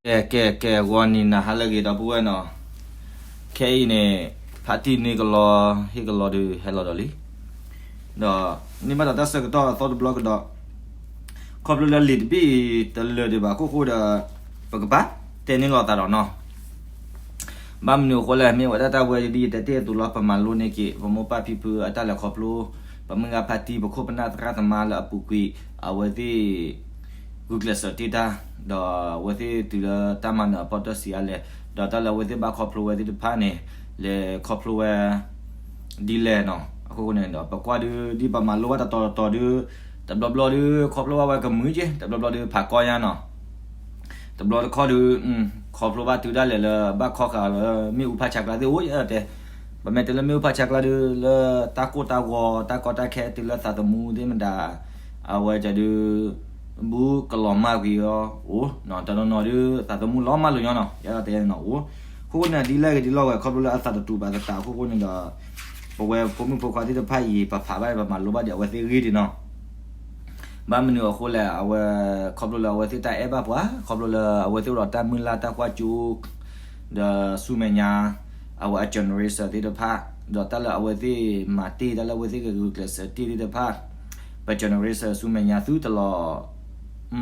ကဲ ကဲ ကဲ ဂီၤနံၤနၤဟါလၢအဂ့ၤ ဒီပုၢ်ဝဲၢ်နီၤ, ခဲအံၤန့ၣ် ဖါတံၢ်န့ၢ်ကလီ ဟ့ၣ်ကလီဒီးဟဲလီၤဒီးလံ, ဒီးန့ၢ်ဘၣ်ဒီးတၢ်ဆၢကတီၢ်အသီတဘျီကဒီး, ခီဖျိလၢလံာ်တဘ့ၣ်အံၤတလၢာ်ဒံးဘၣ်အခိၣ်ဃိဒီး ပကဘၣ်တဲန့ၢ်လိာ်သးဒီးနီၤ ဘၣ်မနုၤအဃိလဲၣ်, မ့ၢ်ဝဲဒၣ်တၢ်ဝဲဒ်ယတဲတ့ၢ်အသိးလီၤ, ပမၤလိန့ၢ်က့ၤ ပမိၢ်ပၢ်ဖံဖုအတၢ်လဲၤခီဖျိ, ပမုၢ်ဂၤဖါတံၢ် ပခိၣ်ပနၢ်သရၣ်သမါလၢအပူၤကွံာ် အဝဲသ့ၣ် ဂုာ်ကျဲးစၢးတ့ၢ်တၢ်, ဒီးအဝဲသ့ၣ်တုၤလၢတၢ်မၤနၢၤအဖီတၢၢ်ဆံးအါလဲၣ်, ဒီးတၢ်လၢအဝဲသ့ၣ်ဘၣ်ခီဖျိဝဲသ့ၣ်တဖၣ်န့ၣ် လဲၤခီဖျိဝဲ ဒ်လဲၣ်နီၤ. အခိၣ်ဃိန့ၣ်ဒီး ပကွၢ်ဒုး ဒ်ပမၤလိဘၣ်တတီၤတတီၤဒုး တဘျီဘျီဒုး ခီဖျိဘၣ်ဝဲကမုာ်က့, တဘျီဘျီဒုး ဖးကီညါနီၤ. တဘျီတခီဒုး ခီဖျိဘၣ်တုၤဒၣ်လဲာ်လၢဘၣ်ခီဃာ်လၢမ့ၣ်အူဖးဆါကျါသ့ၣ်အိၣ်ယဲတဲ, ပမ့ၢ်တဲလၢမ့ၣ်အူဖးဆါကျါဒုး လၢတၢ်ကိၢ်တၢ်ဂီၤ တၢ်ကီတၢ်ခဲ တုၤလၢသးသမူသ့ၣ်မတၤ အဝဲဒုး ဘူးကလီၤမၢ်ကွံာ်အီၤအိၣ်, တနီၤနီၤဒုး သးသမူလီၤမၢ်လိာ်ညီနီၤ, ယတဲနီၤအိၣ်. အခိၣ်ဃိန့ၣ် ဒ်လဲၣ်ဂ့ၤဒ်လဲၣ်ဂ့ၤ ခီဖျိလၢအသးတတူာ်ဘၣ်သတးအခိၣ်ဃိန့ၣ်ဒီး ပဝဲဖိမုၣ်ဖိခွါသ့ၣ်တဖၣ်အံၤ ပဖးဘၣ် ပမၤလိဘၣ်ဒံးအဝဲသ့ၣ်ဂ့ၢ်ဒံးနီၤ. ဘၣ်မနုၤအဃိလဲၣ်, အဝဲ ခီဖျိလၢအဝဲသ့ၣ်တၢ်အဲၣ်ဘၣ်ပှၤ, ခီဖျိလၢအဝဲသ့ၣ်အိၣ်ဒီးတၢ်မုၢ်လၢ်တၢ်ကွၢ်ကၠိ ဒီးဆူမဲာ်ညါ အဝဲအ generation သ့ၣ်တဖၣ်, ဒီးတၢ်လၢအဝဲသ့ၣ်မၤတ့ၢ် တၢ်လၢအဝဲသ့ၣ်ကဂုာ်ကျဲးစၢးတ့ၢ်သ့ၣ်တဖၣ်, ပ generation ဆူမဲာ်ညါ သုတလီၤ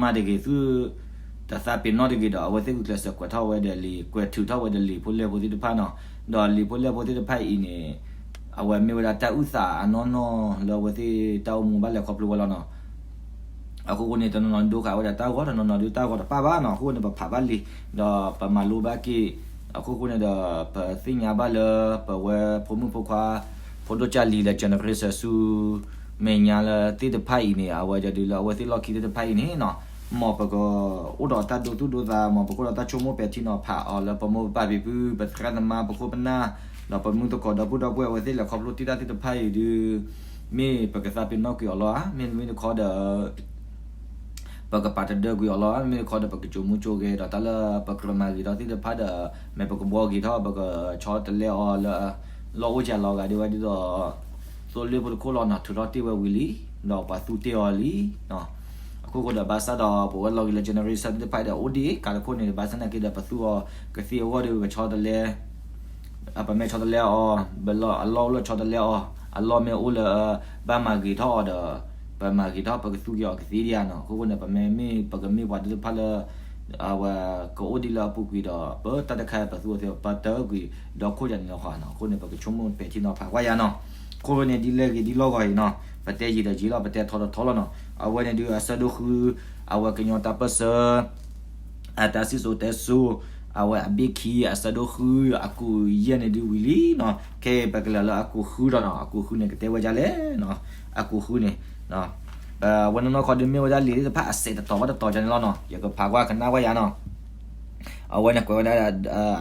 မၢ်တဂ့ၤ, သု တသးပ့ၤနီၣ်တဂ့ၤဒီး အဝဲသ့ၣ်ဂုာ်ကျဲးစၢးကွဲးထီၣ်ဝဲဒီးလံာ်, ကွဲးထုးထီၣ်ဝဲဒီးလံာ်ဖိလဲၢ်ဖိသ့ၣ်တဖၣ်နီၤ. ဒီးလံာ်ဖိလဲၢ်ဖိသ့ၣ်တဖၣ်အံၤန့ၣ် အဝဲမ့ၢ်ဝဲဒၣ်တၢ်အုၣ်သးအနီၢ်နီၢ်လၢအဝဲသ့ၣ်တၢ်အိၣ်မူဘၣ်လဲၤခီဖျိဝဲလီၤနီၤ. အခိၣ်ဃိန့ၣ် တနီၤနီၤဒိဃာ်ဝဲဒၣ်တၢ်ဂီၤ, တနီၤနီၤဒုးတၢ်ဂီၤတပၣ်ဘၣ်နီၤ. အခိၣ်ဃိန့ၣ် ပဖးဘၣ်လံ, ဒီးပမၤလိဘၣ်က့ၤ, အခိၣ်ဃိန့ၣ်ဒီး ပသ့ၣ်ညါဘၣ်လၢပဝဲဖိမုၣ်ဖိခွါ ဖိဒိၣ်ကၢ်လံၤဒီး generation ဆူမဲာ်ညါလၢသ့ၣ်တဖၣ်အံၤန့ၣ် အဝဲဒုးလၢအဝဲသ့ၣ်လီၢ်ခံသ့ၣ်တဖၣ်အံၤန့ၣ်နီၤ, မ်ပကအိၣ်ဒီးတၢ်ဒိသူၣ်ဒိသး, မ်ပကအိၣ်ဒီးတၢ်ဆိကမိၣ်ပဲာ်ထံနီၤဖးအီၤလၢပမိၢ်ပပၢ်ဖံဖု ပသရၣ်သမါ ပခိၣ်ပနၢ်, ဒီးပမုၢ်သကိးဒီပုၢ်ဒီဝဲၢ်အဝဲသ့ၣ်လဲၤခီဖျိတ့ၢ်တၢ်သ့ၣ်တဖၣ်အံၤဒုး မ့ၢ်ပကသးပ့ၤနီၣ်ကွံာ်အီၤလီၤဧါ, မ့တမ့ၢ်တခီဒီး ပကပာ်တဒၢကွံာ်အီၤလီၤ, မ့တမ့ၢ်တခီဒီး ပကစိာ်မူစိာ်ဂဲၤဒီး တၢ်လၢပကြၢးမၤဂ့ၤထီၣ်သ့ၣ်တဖၣ်ဒီး မ့ၢ်ပကဘှီဂ့ၤထီၣ် ပကဆီတလဲအီၤလၢ လီၢ်အိၣ်ကလီၤဂာ်ဒ်ဝဲဒ်သိး သိလ့ၣ်ဖိတခိၣ်လီၤနီၤ, ထုးထီၣ်တ့ၢ်ဝဲဝံၤလံ, ဒီးပှၤသူတ့ၢ်အီၤလံ. အခိၣ်ဃိဒီး ဘၣ်ဆၣ်ဒီး ပဝဲလီၤဂ့ၤလၢ generation သ့ၣ်တဖၣ်ဒီး အိၣ်ဒံးကးတခိၣ်န့ၣ် ဘၣ်ဆၣ်နာ်က့ဒီး ပသူအီၤကသ့အဂီၢ်ဒီး ပဆီတလဲ ပမ့ၢ်ဆီတလဲအီၤ, အလီၢ်အိၣ်လၢဆီတလဲအီၤ, အလီၢ်မ့ၢ်အိၣ်လၢ ဘၣ်မၤဂ့ၤထီၣ်အီၤဒီး ပမၤဂ့ၤထီၣ် ပကသူက့ၤအီၤကသ့ဒံးဧါနီၤ. အခိၣ်ဃိန့ၣ် ပမ့မ့ၢ်ပကမ့ၢ်ပှၤသ့ၣ်တဖၣ်လၢ အဝဲကအိၣ်ဒံးလၢအပူၤကွံာ်ဒီး ပတၢ်တခါပသူအီၤသ့ ပတၢၢ်ကွံာ်ဒီခိၣ်ယၤန့ၣ်လီၤဃီနီၤ. အဃိန့ၣ် ပကဆိကမိၣ်ပဲာ်ထံနီၤဖးကွၢ်ယၤနီၤ. အခိၣ်ဃိန့ၣ် ဒ်လဲၣ်ဂ့ၤဒ်လဲၣ်ဂ့ၤအံၤနီၤ, ပတဲယံာ်ဒီးယံာ်လီၤ, ပတဲထီဒီးထီလီၤနီၤ. အဝဲန့ၣ်ဒုးအဆၢဒိၣ်ဃု အဝဲကညီတၢ်ပၢၢ်ဆၢ အတၢ်စံၣ်စိၤတဲစိၤ အဝဲအဘ့ၣ်ခံ အဆၢဒိၣ်ဃု အကူာ်ယဲၢ်န့ၣ်ဒုးဝံၤလံနီၤ. ခဲအံၤပကလဲၤလၢအကူာ်ဃုဒီးနီၤ, အကူာ်ဃုန့ၣ် ကတဲဝဲဒ်လဲၣ်နီၤ. အကူာ်ဃုန့ၣ် ပဝဲနီၢ်နီၢ်ခီဒုးမ့ၢ်ဝဲဒၣ်လံာ်သ့ၣ်တဖၣ်အစဲးတတီၤဘၣ်တတီၤန့ၣ်လီၤနီၤ. ယကဖးကွၢ်ကနၣ်ကွၢ်ယၤနီၤ. အဝဲန့ၣ်ကွဲးဝဲဒၣ်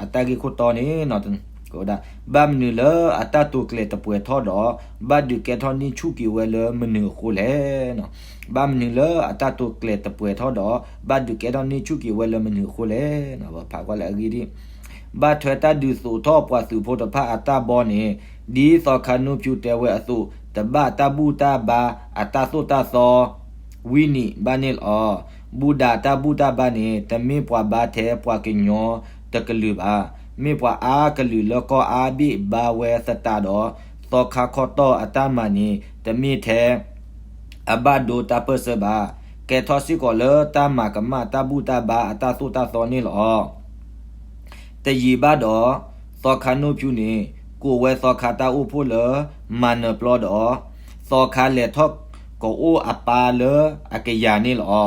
အတၢ်ဂ့ၢ်ခိၣ်တီန့ၣ် ကွဲးဝဲဒၣ် ဘၣ်မနုၤလၢအတၢ်တိာ်ကျဲၤတပှဲၤထီၣ်ဒီး ဘၣ်ဒုးကဲထီၣ်န့ၢ်ဆူၣ်က့ၤဝဲလၢမနုၤအဃိလဲၣ်. ဘၣ်မနုၤလၢအတၢ်တိာ်ကျဲၤတပှဲၤထီၣ်ဒီး ဘၣ်ဒုးကဲထီၣ်န့ၢ်ဆူၣ်က့ၤဝဲလၢမနုၤအဃိလဲၣ်. ဖးကွၢ်လၢအဂ့ၢ်ဒ် ဘၣ်ထွဲတၢ်ဒုးသိးထီၣ်ပှၤသုးဖိတဖၣ်အတၢ်ဘီန့ၣ် ဒ်သီခါနိဖၠူတဲဝဲအသိး တဘၣ်တၢ်ဘူၣ်တၢ်ဘါအတၢ်သိၣ်တၢ်သီ ဝံနံၤဘၣ်န့ၣ်လီၤ. ဘူၣ်ဒးတၢ်ဘူၣ်တၢ်ဘါန့ၣ် တမ့ၢ်ပှၤဘါထဲပှၤကညီတကလုာ်ဘၣ်. မ့ၢ်ပှၤအါကလုာ်လၢကီၢ်အါဘ့ၣ်ဘါဝဲသတးဒီး သီခါခီတီၢ်အတၢ်မၤန့ၣ် တမ့ၢ်ထဲ အဘၣ်ဒိတၢ်ပၢၢ်ဆၢဘၣ်. ကဲထီၣ်စ့ၢ်ကီးလၢတၢ်မၤကမၣ်တၢ်ဘူၣ်တၢ်ဘါအတၢ်သိၣ်တၢ်သီန့ၣ်လီၤ. တယံာ်ဘၣ်ဒီး သီခါနိဖၠူန့ၣ် ကိးဝဲသီခါတၢ်အိၣ်ဖှိၣ်လၢမၤနၢၤပျီဒီး သီခါလဲၤထီၣ်ကအိၣ်အပၢ်လၢအကယၤန့ၣ်လီၤ.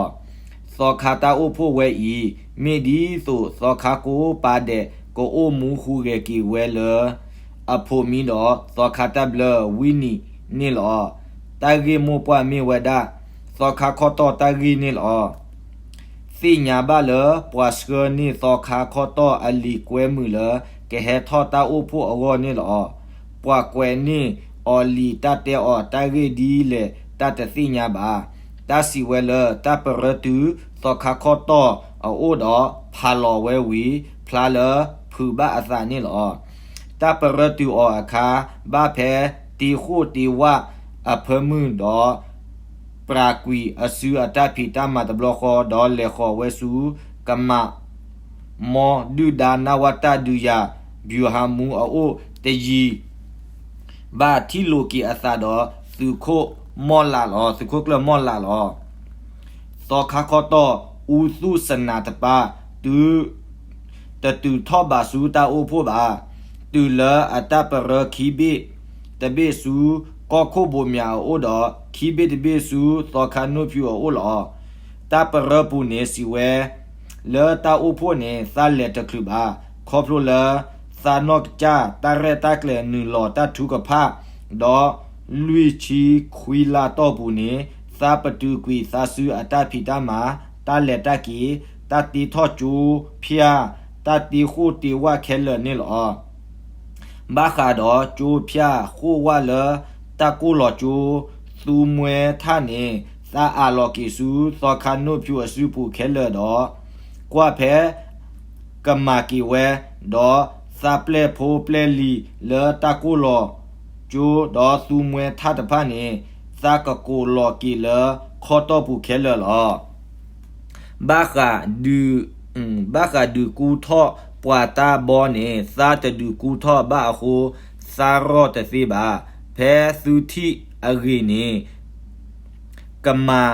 သီခါတၢ်အိၣ်ဖှိၣ်ဝဲအံၤ မ့ၢ်ဒ်သိးသီခါကိးပၢ်ဒဲး ကအိၣ်မူဃုဂဲၤက့ၤဝဲလၢ အဖိးမံဒီးသီခါတၢ်ဘျၢဝံနံၤန့ၣ်လီၤ. တၢ်ဂ့ၢ်မိၢ်ပှၢ်မ့ၢ်ဝဲဒၣ် သီခါခီတီၢ်တၢ်ဂ့ၢ်န့ၣ်လီၤ. သ့ၣ်ညါဘၣ်လၢပှၤဆှၢန့ၢ်သီခါခီတီၢ်အလံာ်ကွဲမုာ်လၢ ကဟဲထီၣ်တၢ်အိၣ်ဖှိၣ်အဂီၢ်န့ၣ်လီၤ. ပှၤကွဲးန့ၢ်အီၤလံာ်တၢ်တဲအီၤတၢ်ဂ့ၢ်ဒ်လဲၣ် တၢ်တသ့ၣ်ညါဘၣ်. တၢ်စံးဝဲလၢတၢ်ပရၢတုၤသီခါခီတီၢ်အအိၣ်ဒီးဖးလီၤဝဲဝံၤ ဖျါလၢဖုးဘၣ်အသးန့ၣ်လီၤ. တၢ်ပရၢတုၤအီၤအခါ ဘၣ်ဖဲတ့ဃိၣ်တ့ဝၣ်အဖၢမုၢ်ဒီး ပြးကွံာ်အစုအတၢ်ဖံးတၢ်မၤတဘျီဃီ ဒီးလဲၤဃီၤဝဲဆူကမး မီဒုၣ်ဒါနဝတဒုးယၤ ဗျူဟာမှူး အအိၣ်တယံၤဘၣ် ထံၣ်လိာ်က့ၤအသးဒီးသုးခိၣ်မီၢ်လးလီၤ, သုးခိၣ်ကျၢၢ်မီၢ်လးလီၤ. သီခါခီတီၢ် အူသူၣ်စနၣ်တပၤ တုၤ တတုၤထီၣ်ဘၣ်ဆူတၢ်အိၣ်ဖှိၣ်ဘၣ်. တုၤလၢအတၢ်ပရၢခံဘ့ၣ်တဘ့ၣ်ဆူကီၢ်ခိၣ်ဘိးမၠးအအိၣ်ဒီး ခံဘ့ၣ်တဘ့ၣ်ဆူသီခါနိၣ်ဖၠူၣ်အအိၣ်လီၤ. တၢ်ပရၢပူၤန့ၣ်စံးဝဲ လၢတၢ်အိၣ်ဖှိၣ်န့ၣ် သးလဲၤတချုးဘၣ်, ခီဖျိလၢ သးနီၢ်ကစၢ်တၢ်ရဲၣ်တၢ်ကျဲၤနုာ်လီၤတၢ်ထုကဖၣ်, ဒီးလွံၢ်ဆံခွံလါတီၢ်ပူၤန့ၣ် သးပတုာ်ကွံာ်သးစုအတၢ်ဖံးတၢ်မၤ, တၢ်လဲၤတၢ်က့ၤ, တၢ်တ့ထီၣ်ကၠိဖၠၣ်, တၢ်တ့ဃိၣ်တ့ဝၣ်ခဲလၢာ်န့ၣ်လီၤ. ဘၣ်ဃးဒီးကၠိဖၠၣ်ဃိၣ်ဝၣ်လၢတၢ်ကိၢ်လီၤကၠိ သူမှဲထၣ်န့ၣ် သးအးလီၤက့ၤဆူသီခါနိၣ်ဖၠူၣ်အစုပူၤခဲလၢာ်ဒီး ကွၢ်ဖဲ ကမၤက့ၤဝဲ, ဒီးသးပျဲၢ်ဖိပျဲၢ်လံၤလၢတၢ်ကိၢ်လီၤကၠိ ဒီးသူမှဲထၣ်တဖၣ်န့ၣ် သးကကိးလီၤက့ၤလၢခီတီၢ်ပူၤခဲလၢာ်လီၤ. ဘၣ်ဃးဒုး ဘၣ်ဃးဒုးကူထီၣ်ပှၤတၢ်ဘီန့ၣ် သးတဒုးကူထီၣ်ဘၣ်အဃိ သးရီၢ်တသ့ဘၣ်. ဖဲသုထံၣ်အဂ့ၢ်န့ၣ် ကမၤ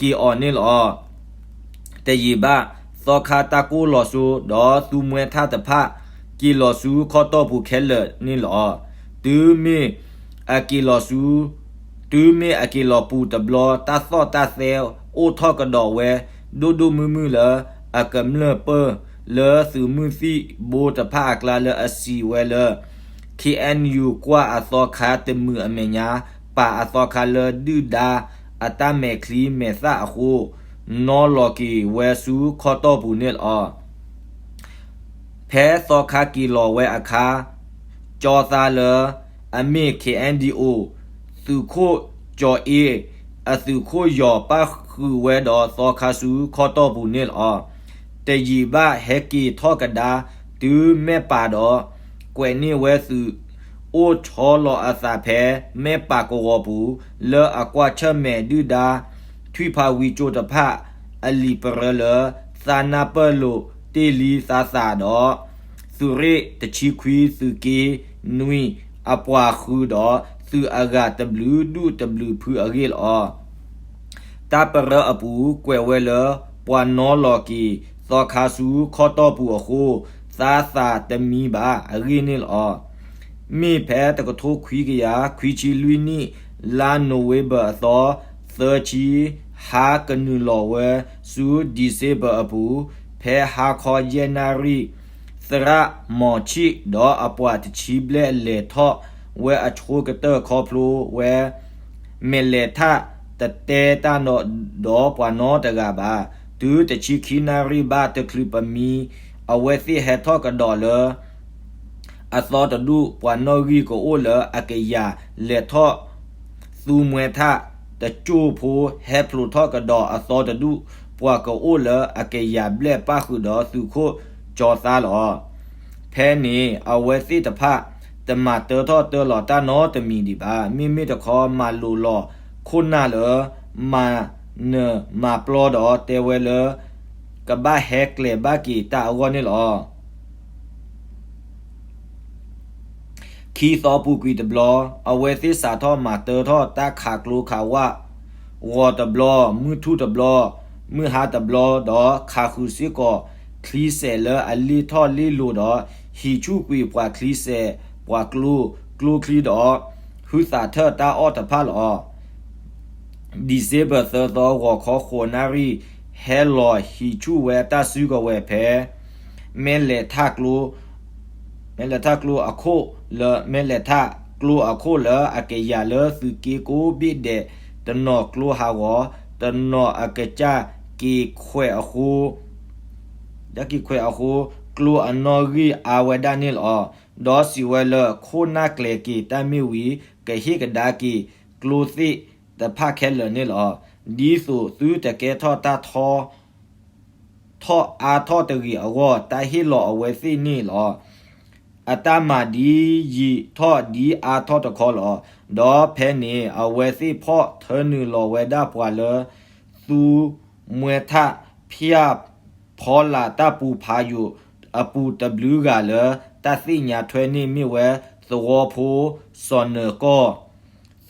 က့ၤအီၤန့ၣ်လီၤ. တယံာ်ဘၣ် သီခါတၢ်ကိၢ်လီၤစိ ဒီးသူမှဲထၣ်တဖၣ် က့ၤလီၤဆူခီတီၢ်ပူၤခဲလၢာ်န့ၣ်လီၤ. တုၤမ့ၢ်အက့ၤလီၤဆူ တုၤမ့ၢ်အက့ၤလီၤပူၤတဘျီ တၢ်သီၣ်တၢ်သဲအိၣ်ထီၣ်ကဒီးဝဲ ဒိၣ်ဒိၣ်မုၢ်မုၢ်လၢအကမျၢၢ်ပၢၢ်လၢသုးမုၢ်သံၣ်ဘိတဖၣ်အကျါလၢအစံးဝဲလၢ ခ့ၣ်အဲၣ်ယူၣ် ကွၢ်အသီခါတမုာ်အမဲာ်ညါ ပာ်အသီခါလၢဒုၣ်ဒါအတၢ်မဲာ်ချံမဲာ်သၣ်အဃိ နီလီၤက့ၤဝဲဆူခီတီၢ်ပူၤန့ၣ်လီၤ. ဖဲသီခါက့ၤလီၤဝဲအခါ ကၠီသါလၢအမ့ၢ် ခ့ၣ်အဲၣ်ဒံၣ်အိၣ် သုးခိၣ်ကၠီၤအ့ အသုးခိၣ်ယီၤပၣ်ဃုာ်ဝဲဒီးသီခါဆူခီတီၢ်ပူၤန့ၣ်လီၤ. တယံာ်ဘၣ်ဟဲက့ၤထီၣ်ကဒါ တုၤမဲၢ်ပၢ်ဒီး ကွဲးန့ၢ်ဝဲသုး အိၣ်ဆီလီၤအသးဖဲ မဲၢ်ပၢ်ကဝီၤပူၤ လၢအကွၢ်ဆၢၣ်မဲာ်ဒုၣ်ဒါ ထွံၣ်ဖးဝံကၠိတဖၣ် အလံာ်ပရၢလၢ သးနၢ်ပၢၢ်လိာ်တ့ၢ်လံသးသးဒီး သုးရ့ၣ်တဆံခွံ သုးက့နွံ အပှၤဃုာ်ဒီး သုးအဂၤတဘျုးဒူၣ်တဘျုးဖုအဂ့ၢ်လီၤ. တၢ်ပရၢအပူၤကွဲးဝဲလၢ ပှၤနီလီၤက့ၤသီခါဆူခီတီၢ်ပူၤအဃိ သးသးတမံဘၣ်အဂ့ၢ်န့ၣ်လီၤ. မ့ၢ်ဖဲတကထိခွံကယၤခွံဆံလွံၢ်နံၣ် လါနိၣ်ဝ့ဘၢၣ်အသီ သၢဆံ ဟါကနုာ်လီၤဝဲဆူ December အပူၤ ဖဲဟါခီယဲၢ်နၣ်ရံၣ် သရၣ်မီၤဆံၣ် ဒီးအပှၤတဆံဘျဲၣ်လဲၤထီၣ်ဝဲအဆိကတၢၢ်ခီဖျိဝဲ မဲာ်လဲၤထၣ်တတဲတၢ်ဒီးပှၤနီတဂၤဘၣ်. တုၤတဆံခံနၣ်ရံၣ်ဘၣ်တချုးပမံ အဝဲသ့ၣ်ဟဲထီၣ်ကဒီးလၢ အသီတဒူၣ် ပှၤနီၣ်ဂံၢ်ကအိၣ်လၢအကယၤလဲၤထီၣ် သူမှဲထၣ်တစိၢ်ဖိ ဟဲဖျိးထီၣ်ကဒီးအသီတဒူၣ် ပှၤကအိၣ်လၢအကယၤဘျဲၣ်ပၣ်ဃုာ်ဒီးသုးခိၣ်ကၠီသါလီၤ. ဖဲန့ၣ် အဝဲသ့ၣ်တဖၣ် တမၤတၢထီၣ်တၢလီၤတၢ်နီတမံၤဒံးဘၣ်. မ့မ့ၢ်တခီ မၤလိာ်လီၤခိၣ်နၢ်လၢ မၤနၢၤမၤပျီဒီးတဲဝဲလၢ ကဘၣ်ဟဲကျဲၤဘၣ်က့ၤတၢ်အဂီၢ်န့ၣ်လီၤ. ခံသီပူၤကွံာ်တဘျီ အဝဲသ့ၣ်စးထီၣ်မၤတၢထီၣ်တၢ်ခးကျိခးဝၣ် ဂီၤတဘျီ မုၢ်ထူၣ်တဘျီ မုၢ်ဟါတဘျီ ဒီးခးဃုာ်စ့ၢ်ကီး ချံစဲးလၢအလ့ၣ်ထီၣ်လ့ၣ်လီၤဒီး ဟံးဆူၣ်ကွံာ်ပှၤချံစဲး ပှၤကျိ ကျိချံဒီး ဟုသးထၢၣ်တၢ်အီၣ်တဖၣ်လီၤ. December သၢသီ ဂီၤခီဃိးနၣ်ရံၣ် ဟဲလီၤဟံးဆူၣ်ဝဲတၢ်စုကဝဲၤဖဲ မဲၢ်လဲၤထၣ်ကျိ မဲၢ်လဲၤထၣ်ကျိအခိၣ်လၢ မဲၢ်လဲၤထၣ်ကျိအခိၣ်လၢအကယၤလၢသုးက့ကိးဘ့ၣ်ဒဲး တနီၤကျိဟးဂီၤ တနီၤအကစၢ်က့ၤခွဲးအဃိ က့ၤခွဲးအဃိ ကျိအနီၣ်ဂံၢ်အါဝဲဒၣ်န့ၣ်လီၤ. ဒီးစံးဝဲလၢ ခိၣ်နၢ်ကျဲၤက့ၤတၢ်မ့ၢ်ဝံၤ ကဟ့ၣ်ကဒါက့ၤကျိသ့ၣ်တဖၣ်ခဲလၢာ်န့ၣ်လီၤ. ဒ်သိးသုတကဲထီၣ်တၢ်ထီ ထီၣ်အါထီၣ်တဂ့ၤအဂီၢ် တၢ်ဟ့ၣ်လီၤအဝဲသ့ၣ်န့ၣ်လီၤ. အတၢ်မၤဒ်ယံာ်ထီၣ်ဒ်အါထီၣ်တခီလီၤ. ဒီးဖဲန့ၣ် အဝဲသ့ၣ်ဖီၣ်ထၢနုာ်လီၤဝဲဒၣ်ပှၤလၢ သူမှဲထၣ်ဖၠၣ် ဖီလာ်တၢ်ပူၤဖးယိာ်အပူၤတဘျုးဂၤလၢ တၢ်သ့ၣ်ညါထွဲန့ၣ်မ့ၢ်ဝဲ သဝီဖိ စီၤနၢၤကီၢ်,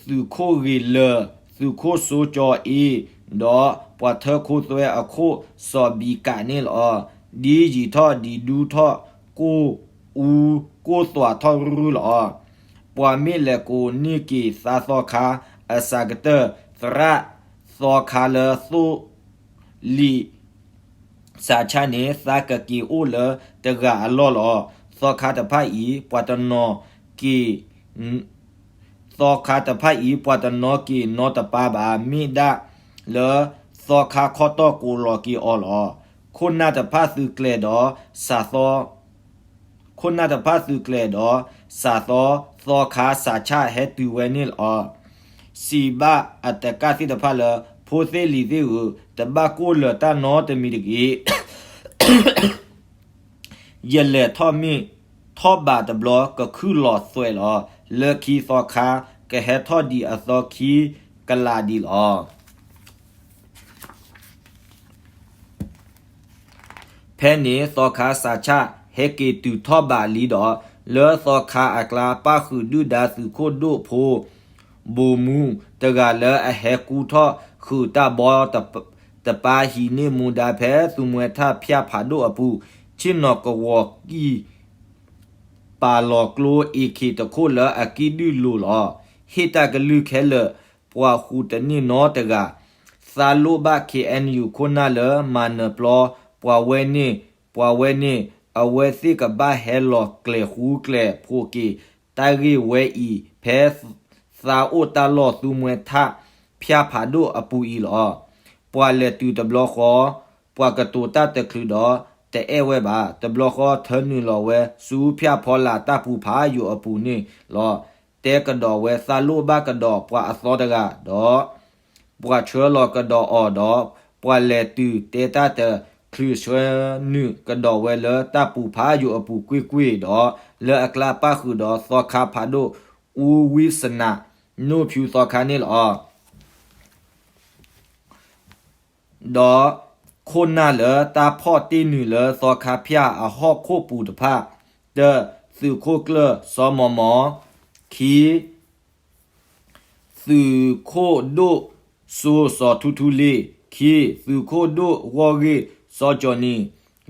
သုးခိၣ်ဂ့ၤလၢာ်, သုးခိၣ်စိကၠီအ့, ဒီးပှၤထၢခိသွဲအခိၣ်စီၤဘံကးန့ၣ်လီၤ. ဒ်ယံာ်ထီၣ်ဒ်ဒူထီၣ် ကိၢ်အူ ကိၢ်သွးထီၣ်ရုၢ်ရုၢ်လီၤ. ပှၤမ့ၢ်လဲၤကိးန့ၢ်က့ၤသးသီခါအစှၤကတၢၢ် သရၣ်သီခါလၢသိၣ်လံာ် စးဆၣ်န့ၣ် သးကက့ၤအိၣ်လၢတဂၤအလီၢ်လီၤ. သီခါတဖၣ်အံၤ ပှၤတနီၤက့ၤ သီခါတဖၣ်အံၤ ပှၤတနီၤက့ၤနီတပၤဘၣ် မ့ၢ်ဒၣ်လၢသီခါခီတီၢ်ကိးလီၤက့ၤအီၤလီၤ. ခိၣ်နၢ်တဖၣ်သုးကျဲၤဒီးစးသီ ခိၣ်နၢ်တဖၣ်သုးကျဲၤဒီးစးသီ သီခါစးဆၣ်ဟဲတုၤဝဲန့ၣ်လီၤ. စံးဘၣ်အတကၣ်သ့ၣ်တဖၣ်လၢ ဖိသ့ၣ်လံၤသ့ၣ်ဧၢ, တဘၣ်ကိၢ်လၢာ်တၢ်နီတမံၤတဂ့ၤ. ယလဲၤထီၣ်မ့ၢ်ထီၣ်ဘးတဘျီ ကခုၣ်လီၤသွဲးလီၤ. လၢခံသီခါ ကဟဲထီၣ်ဒံးအသီခံကလးဒံးလီၤ. ဖဲန့ၣ်သီခါစးဆၣ်ဟဲက့ၤတုၤထီၣ်ဘးလံဒီး လၢသီခါအကျါ ပၣ်ဃုာ်ဒုၣ်ဒါသုးခိၣ်ဒိၣ်ဖိ ဘိၣ်မူ တဂၤလၢအဟဲကူထီၣ်ဃုာ်တၢ်ဘီတပၢ် ဟံးန့ၢ်မူဒါဖဲသုးမှဲထၣ်ဖၠၣ်ဖးဒိၣ်အပူၤ ဆ့ၣ်နီၤကဝီၤကံၢ် ပာ်လီၤကျိ AK တခိၣ်လၢအကံၣ်ဒုၣ်လိၤလီၤ. ဟ့ၣ်တၢ်ကလုၢ်ခဲလၢာ် ပှၤဃုာ်တန့ၢ်နီတဂၤ သးလိၣ်ဘၣ် KNU ခိၣ်နၢ်လၢမၤနၢၤပျီ ပှၤဝဲန့ၣ် ပှၤဝဲန့ၣ် အဝဲသ့ၣ်ကဘၣ်ဟဲလီၤကျဲၤဃူကျဲၤဖိးက့ၤ တၢ်ဂ့ၢ်ဝဲအံၤ ဖဲသးအိၣ်တၢ်လီၢ်သုးမှဲထၣ်ဖၠၣ်ဖးဒိၣ်အပူၤအံၤလီၤ. ပှၤလဲၤတုၤတဘျီဃီ ပှၤကတိၤတၢ်တချုးဒီး တအဲၣ်ဝဲဘၣ်. တဘျီဃီထၢနုာ်လီၤဝဲဆူဖၠၣ်ဖီလာ်တၢ်ပူၤဖးယိာ်အပူၤန့ၣ်လီၤ. တဲကဒီးဝဲ သးလိၣ်ဘၣ်ကဒီးပှၤအသီတဂၤ ဒီး ပှၤဆှၢလီၤကဒီးအီၤဒီး ပှၤလဲၤတုၤတဲတၢ်တချုးဆှၢနုာ်ကဒီးဝဲလၢတၢ်ပူၤဖးယိာ်အပူၤကွ့ၢ်ကွ့ၢ်ဒီး လၢအကျါပၣ်ဃုာ်ဒီးသီခါဖးဒိၣ် အူဝံစနး နိၣ်ဖၠူသီခါန့ၣ်လီၤ. ဒီးခိၣ်နၢ်လၢတၢ်ဖီၣ်တ့ၢ်နုာ်လၢသီခါဖၠၣ်အဟီၣ်ခိၣ်ပူၤတဖၣ်, တၢ, သုးခိၣ်ကျၢၢ်စီၤမီၤမီၤ, ခံ, သုးခိၣ်ဒိၣ်စိစီၤထူထူလ့, ခံ, သုးခိၣ်ဒိၣ်ဂီၢ်ဂ့ၢ်စီၤကၠီၣ်နံၤ,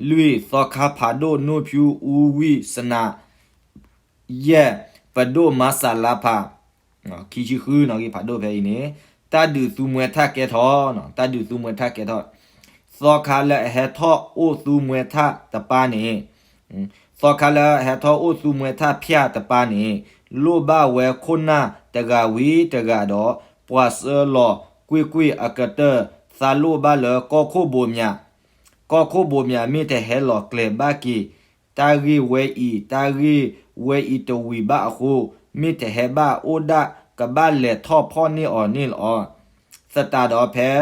လွံၢ်, သီခါဖးဒိၣ်နိၣ်ဖၠူအူဝံစနး, ယဲၢ်, ပဒိၣ်မၤစၢ်လါဖး ခံဆံဃုနီၣ်ဂံၢ်ဖးဒိၣ်ဖဲအံၤန့ၣ်, တၢ်ဒုးသုးမှဲထၣ်ကဲထီၣ်, တၢ်ဒုးသုးမှဲထၣ်ကဲထီၣ်, သီခါလၢအဟဲထီၣ်အိၣ်သုးမှဲထၣ်တပၤန့ၣ်, သီခါလၢအဟဲထီၣ်အိၣ်သုးမှဲထၣ်ဖၠၣ်တပၤန့ၣ်, လိၣ်ဘၣ်ဝဲခိၣ်နၢ်တဂၤဝံၤတဂၤဒီး ပှၤဆှၢလီၤကွ့ၢ်ကွ့ၢ်အကတၢၢ် သးလိၣ်ဘၣ်လၢကီၢ်ခိၣ်ဘိးမၠး, ကီၢ်ခိၣ်ဘိးမၠးမ့ၢ်တဟဲလီၤကျဲၤဘၣ်က့ၤ တၢ်ဂ့ၢ်ဝဲအံၤ, တၢ်ဂ့ၢ်ဝဲအံၤတဝံၤဘၣ်အဃိ, မ့ၢ်တဟဲဘၣ်အိၣ်ဒၣ်ကဘၣ်လဲၤထီၣ်ဖီၣ်န့ၢ်အီၤန့ၣ်လီၤ. သတးဒီးဖဲ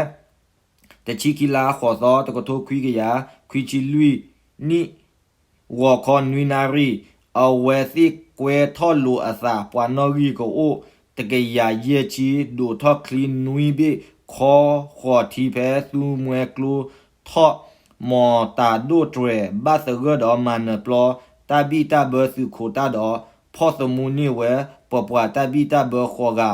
တဆံခံလါဃိးသီ တကထိခွံကယၤ ခွံဆံလွံၢ်နံၣ် ဂီၤခီနွံနၣ်ရံၣ်, အဝဲသ့ၣ်ကွဲထီၣ်လိာ်အသး ပှၤနီၣ်ဂံၢ်ကအိၣ်တကယၤယဲၢ်ဆံ ဒိးထီၣ်ချံနွံဘ့ၣ် ခီဃီၤထံဖဲသုးမှဲကျိထီၣ် မီၤတၤဒိၣ်တြဲၤ ဘၣ်သဂၢၢ်ဒီးမၤနၢၤပျီ တၢ်ဘံၣ်တၢ်ဘၢသုးခိးတၢ်ဒီး ဖီၣ်သမူန့ၢ်ဝဲ ပပှၤတၢ်ဘံၣ်တၢ်ဘၢဃိးဂၤ,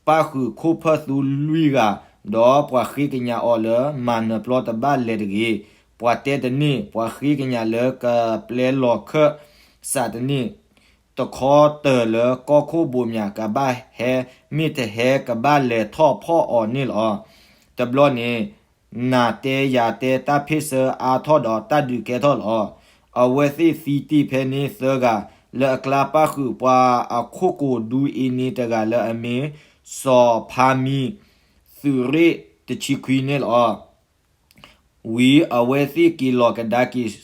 ပၣ်ဃုာ်ခိၣ်ဖၢၣ်သူလွံၢ်ဂၤ, ဒီးပှၤဃ့ကညးအီၤလၢမၤနၢၤပျီတဘၣ်လဲၤတဂ့ၤ, ပှၤတဲတန့ၢ်, ပှၤဃ့ကညးလၢကပျဲလီၤခၢၣ်စးတန့ၢ်, တခီတၢၤလၢကီၢ်ခိၣ်ဘိးမၠးကဘၣ်ဟဲ, မ့ၢ်တဟဲကဘၣ်လဲၤထီၣ်ဖီၣ်အီၤန့ၣ်လီၤ. တဘျီန့ၣ် နၤတဲယၤတဲတၢ်ဖ့ၣ်ဆၢအါထီၣ်ဒီးတၢ်ဒုးကဲထီၣ်လီၤ. အဝဲသ့ၣ်သံတ့ၢ်ဖဲန့ၣ်သၢဂၤ, လၢအကျါပၣ်ဃုာ်ပှၤအခိၣ်ကိၤဒူအ့န့ၣ်တဂၤလၢအမ့ၢ် စီၤဖါမံ သုးရ့ၣ်တဆံခွံန့ၣ်လီၤ. ဝံၤအဝဲသ့ၣ်က့ၤလီၤကဒါက့ၤ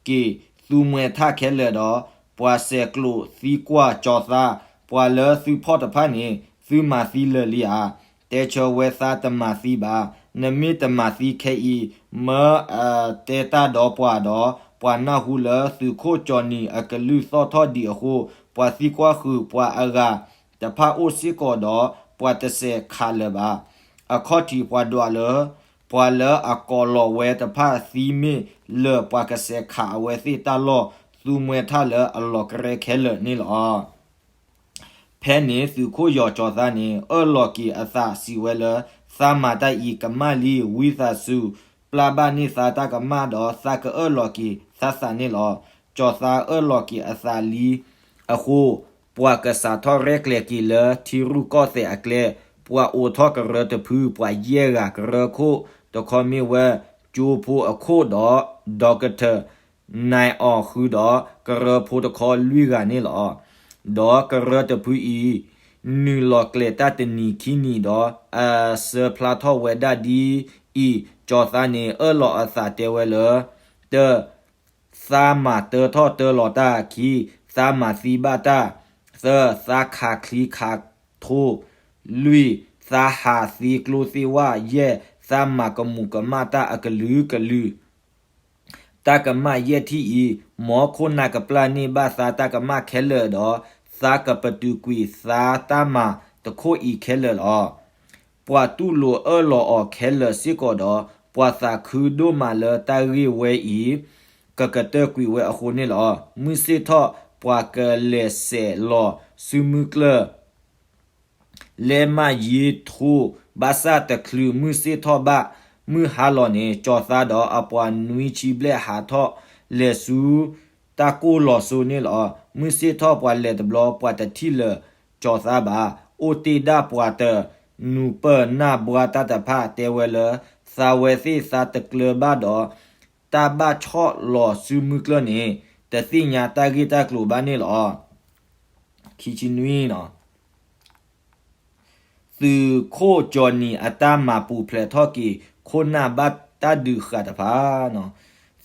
က့ၤသုးမှဲထၣ်ခဲလၢာ်ဒီး ပှၤစဲးကျိးသံကွၢ်ကၠီၤသး, ပှၤလၢသုဖီၣ်တဖၣ်န့ၣ် သုမၤသံလၢာ်လံဧါ. တဲဆၢဝဲသးတမၤသံဘၣ်. နမ့ၢ်တမၤသံခဲအံၤ မၢအတဲတၢ်ဒီးပှၤဒီး ပှၤနၢ်ဟူလၢသုးခိၣ်ကၠီၣ်နံၤအကလုၢ်သီၣ်ထီၣ်ဒံးအဃိ ပှၤသံကွၢ်ဃုာ်ပှၤအဂၤတဖၣ်အိၣ်စ့ၢ်ကီးဒီး ပှၤတစဲးခးလၢၤဘၣ်. အခီၣ်ထံးပှၤဒွးလၢ ပှၤလၢအကိးလီၤဝဲတဖၣ်သံမ့ၢ်လၢာ် ပှၤကစဲးခးအဝဲသ့ၣ်တၢ်လီၢ် သူမှဲထၣ်လၢအလီၤကရဲခဲလၢာ်န့ၣ်လီၤ. ဖဲန့ၣ်သုးခိၣ်ယီၤကၠီၤသါန့ၣ် အၢၣ်လီၤက့ၤအသးစံးဝဲလၢ သးမၤတၢ်အံၤကမၣ်လံ, ဝံသးစူၤ ပျၢ်ဘၣ်န့ၢ်သးတၢ်ကမၣ်ဒီး သးကအၢၣ်လီၤက့ၤသးသးန့ၣ်လီၤ. ကၠီၤသါအၢၣ်လီၤက့ၤအသးလံအဃိ ပှၤကစးထီၣ်ရဲၣ်ကျဲၤက့ၤလၢထံရူၢ်ကီၢ်သဲးအကျဲ, ပှၤအိးထီၣ်ကရၢတဖု ပှၤယဲၢ်ဂၤ, ကရၢခိၣ်တခီမ့ၢ်ဝဲ ကၠိဖိအခိၣ်ဒီး ဒီကထၢၣ် နဲၣ်အီၤဃုာ်ဒီး ကရၢဖိတခီလွံၢ်ဂၤန့ၣ်လီၤ. ဒီးကရၢတဖုအံၤ နုာ်လီၤကျဲၤတၢ်တနံၤခံနံၤဒီး အဆၢဖျါထီၣ်ဝဲဒၣ်ဒ်အံၤ, ကၠီၤသါန့ၣ် အၢၣ်လီၤအသးတဲဝဲလၢ တၢ သးမၤတၢထီၣ်တၢလီၤတၢ်, ခံ, သးမၤသံဘၣ်တၢ်, သၢ, သးခးချံခးထိ, လွံၢ်, သးဟးသ့ကျိသ့ဝၣ်, ယဲၢ်, သးမၤကမူးကမၣ်တၢ်အကလုာ်ကလုာ်. တၢ်ကမၣ်ယဲၢ်ထံၣ်အံၤ မ်ခိၣ်နၢ်ကပျၢ်န့ၢ်ဘၣ်သးတၢ်ကမၣ်ခဲလၢာ်ဒီး သးကပတုာ်ကွံာ်သးတၢ်မၤတခိၣ်အံၤခဲလၢာ်လီၤ. ပှၤတူၢ်လိာ်အၢၣ်လီၤအီၤခဲလၢာ်စ့ၢ်ကီးဒီး ပှၤသးခုဒိၣ်မးလၢတၢ်ဂ့ၢ်ဝဲအံၤ ကကတၢၢ်ကွံာ်ဝဲအဃိန့ၣ်လီၤ. မုၢ်ဆ့ၣ်ထီၣ်ပှၤကလဲၤစဲးလီၤစုမုၢ်ကျၢၢ် လဲမးယ့ထိ ဘၣ်ဆၣ်တချုးမုၢ်ဆ့ၣ်ထီၣ်ဘၣ် မုၢ်ဟါလီၤန့ၣ် ကၠီၤသါဒီးအပှၤနွံဆံဘျဲၣ်ဟးထီၣ်လဲၤဆူတၢ်ကိၢ်လီၤစိန့ၣ်လီၤ. မုၢ်ဆ့ၣ်ထီၣ်ပှၤလဲၤတဘျီ ပှၤတထံၣ်လၢာ်ကၠီၤသါဘၣ်. အိၣ်တ့ၢ်ဒၣ်ပှၤတနူၤပၢၢ်နၢ်ဘှါတၢ်တဖၣ်တဲဝဲလၢ သးဝဲသ့ၣ်သးတကျၢၤဘၣ်ဒီး တၢ်ဘၣ်ဆီၣ်လီၤစုမုၢ်ကျၢၢ်န့ၣ် တသ့ၣ်ညါတၢ်ဂ့ၢ်တၢ်ကျိၤဘၣ်န့ၣ်လီၤ. ခံဆံနွံ သုးခိၣ်ကၠီနံၤအတၢ်မၤပူၤဖျဲးထီၣ်က့ၤ ခိၣ်နၢ်ဘၣ်တၢ်ဒုးဃာ်တဖၣ်,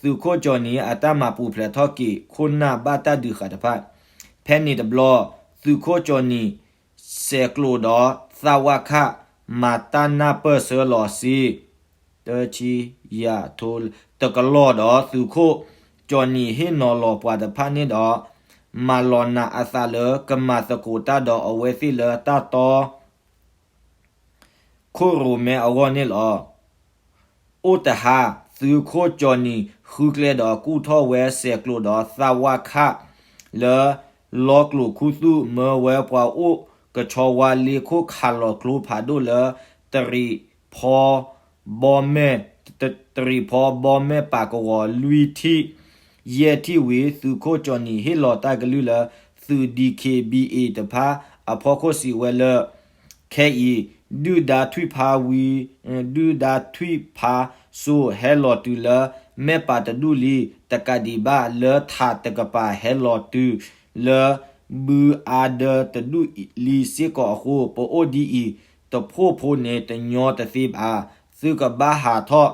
သုးခိၣ်ကၠီနံၤအတၢ်မၤပူၤဖျဲးထီၣ်က့ၤ ခိၣ်နၢ်ဘၣ်တၢ်ဒုးဃာ်တဖၣ်. ဖဲန့ၣ်တဘျီ သုးခိၣ်ကၠီနံၤ ဆဲးကျိးဒီးသးဝါခၣ် မၤတၢ်နၢ်ပၢၢ်ဆၢလီၤစ့ တဆံယၤထိ တကလီၢ်ဒီး သုးခိၣ်ကၠီနံၤဟ့ၣ်နီၤလီၤပှၤတဖၣ်န့ၣ်ဒီး မၤလီၤနာ်အသးလၢကမၤသကိးတၢ်ဒီးအဝဲသ့ၣ်လၢတၢ်တီ ခိၣ်ရိၣ်မဲအဂီၢ်န့ၣ်လီၤ. အိၣ်တဟါ သုးခိၣ်ကၠီနံၤဃုကျဲဒီးကူၣ်ထီၣ်ဝဲဆဲးကျိးဒီးသးဝါခၣ် လၢလီကျိာ်ခူသူၣ် မၢဝဲပှၤအိၣ်ကဆီဝါလ့ခိၣ်ခးလီၤကျိဖးဒိၣ်လၢ တရံးဖီဘီမဲၢ် တရံးဖီဘီမဲၢ်ပာ်ကဝီၤလွံၢ်ထံၣ် ယဲၢ်ထံၣ်ဝံၤ သုးခိၣ်ကၠီနံၤဟ့ၣ်လီၤတၢ်ကလုၢ်လၢ သုး DKBA တဖၣ်အဖီခိၣ်စံးဝဲလၢ ခဲအံၤ ဒုၣ်ဒါထွံၣ်ဖးဝံၤ ဒုၣ်ဒါထွံၣ်ဖးစိဟဲလီၤတုၤလၢ မဲၢ်ပာ်တဒူၣ်လံ တကးဒံးဘၣ် လၢထးတကပၤဟဲလီၤတုၤလၢ ဘုအါဒၢတဒူၣ်လံစ့ၢ်ကီးအဃိ ပအိၣ်ဒ်အံၤ တဖှိၣ်ဖိန့ၣ် တညီတသ့ဘၣ်. သုကဘၣ်ဟးထီၣ်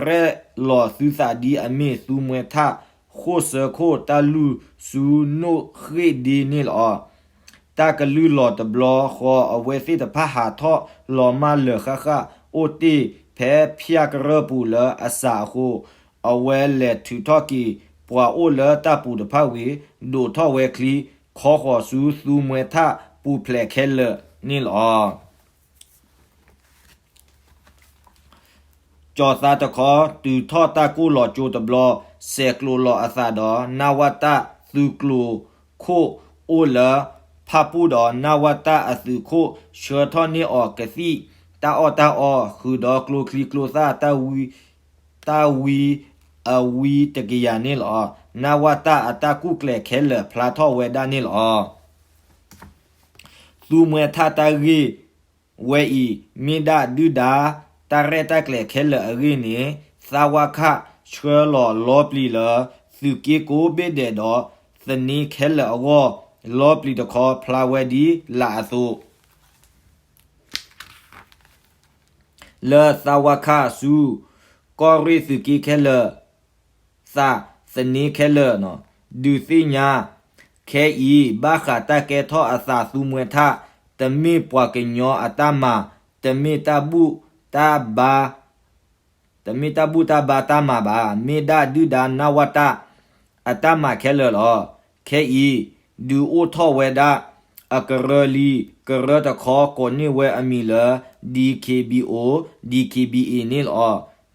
ရဲၣ်လီၤသုသးဒ်အမ့ၢ် သူမှဲထၣ် ဃိၣ်စၢခိၣ် တၢ်လူၢ်ဆူနိၣ်ဃ့ၣ်ဒ့န့ၣ်လီၤ. တၢ်ကလုၢ်လီၤတဘျီဃီ အဝဲသ့ၣ်တဖၣ်ဟးထီၣ်လီၤမၢ်လၢာ်ဃၣ်ဃၣ် အိၣ်တ့ၢ်ဖဲဖၠၣ်ကရၢၢ်ပူၤလၢအစှၤအဃိ အဝဲလဲၤထုးထီၣ်က့ၤပှၤအိၣ်လၢတၢ်ပူၤတဖၣ်ဝံၤ ဒိးထီၣ်ဝဲချံ ခီဃီၤဆူသူမှဲထၣ်ပူၤဖျဲးခဲလၢာ်န့ၣ်လီၤ. ကၠီၤသါတခီ တုၤထီၣ်တၢ်ကိၢ်လီၤကၠိတဘျီ ဆဲးကျိးလီၤအသးဒီး နဝတ သုးကျိၤခိၣ်အိၣ်လၢဖၣ်ပူၣ်ဒီး နဝတ အသုးခိၣ် ဆှၢထီၣ်န့ၢ်အီၤကသံၣ်တၢ်အီၣ်တၢ်အီ ဃုာ်ဒီးကျိချံကျိသၣ် တၢ်ဝံအဝံတကယၤန့ၣ်လီၤ. နဝတ အတၢ်ကူၣ်ကျဲၤခဲလၢာ်ဖျါထီၣ်ဝဲဒၣ်န့ၣ်လီၤ. သူမှဲထၣ်တၢ်ဂ့ၢ်ဝဲအံၤ မ့ၢ်ဒၣ်ဒုၣ်ဒါတၢ်ရဲၣ်တၢ်ကျဲၤခဲလၢာ်အဂ့ၢ်န့ၣ် သးဝါခၣ်ဆှၢလီၤလီပျံၤလၢ သုးက့ကိးဘ့ၣ်ဒဲးဒီး သန့ၤခဲလၢာ်အဂီၢ် လီပျံၤတခီဖျါဝဲဒ်လာ်အသိး လၢသးဝါခၣ်ဆူ ကီၢ်ရ့ၣ်သုးက့ခဲလၢာ် သးသန့ၤခဲလၢာ် ဒုးသ့ၣ်ညါ ခဲအံၤ ဘၣ်ဃးတၢ်ကဲထီၣ်အသးသူမှဲထၣ် တမ့ၢ်ပှၤကညီအတၢ်မၤ, တမ့ၢ်တၢ်ဘူၣ်တၢ်ဘါ တမ့ၢ်တၢ်ဘူၣ်တၢ်ဘါတၢ်မၤဘၣ်, မ့ၢ်ဒၣ်ဒုၣ်ဒါနဝတ အတၢ်မၤခဲလၢာ်လီၤ. ခဲအံၤ ဒုးအိၣ်ထီၣ်ဝဲဒၣ်အကရၢလံ, ကရၢတခီကိးန့ၢ်ဝဲအမံၤလၢ DKBO DKBA န့ၣ်လီၤ.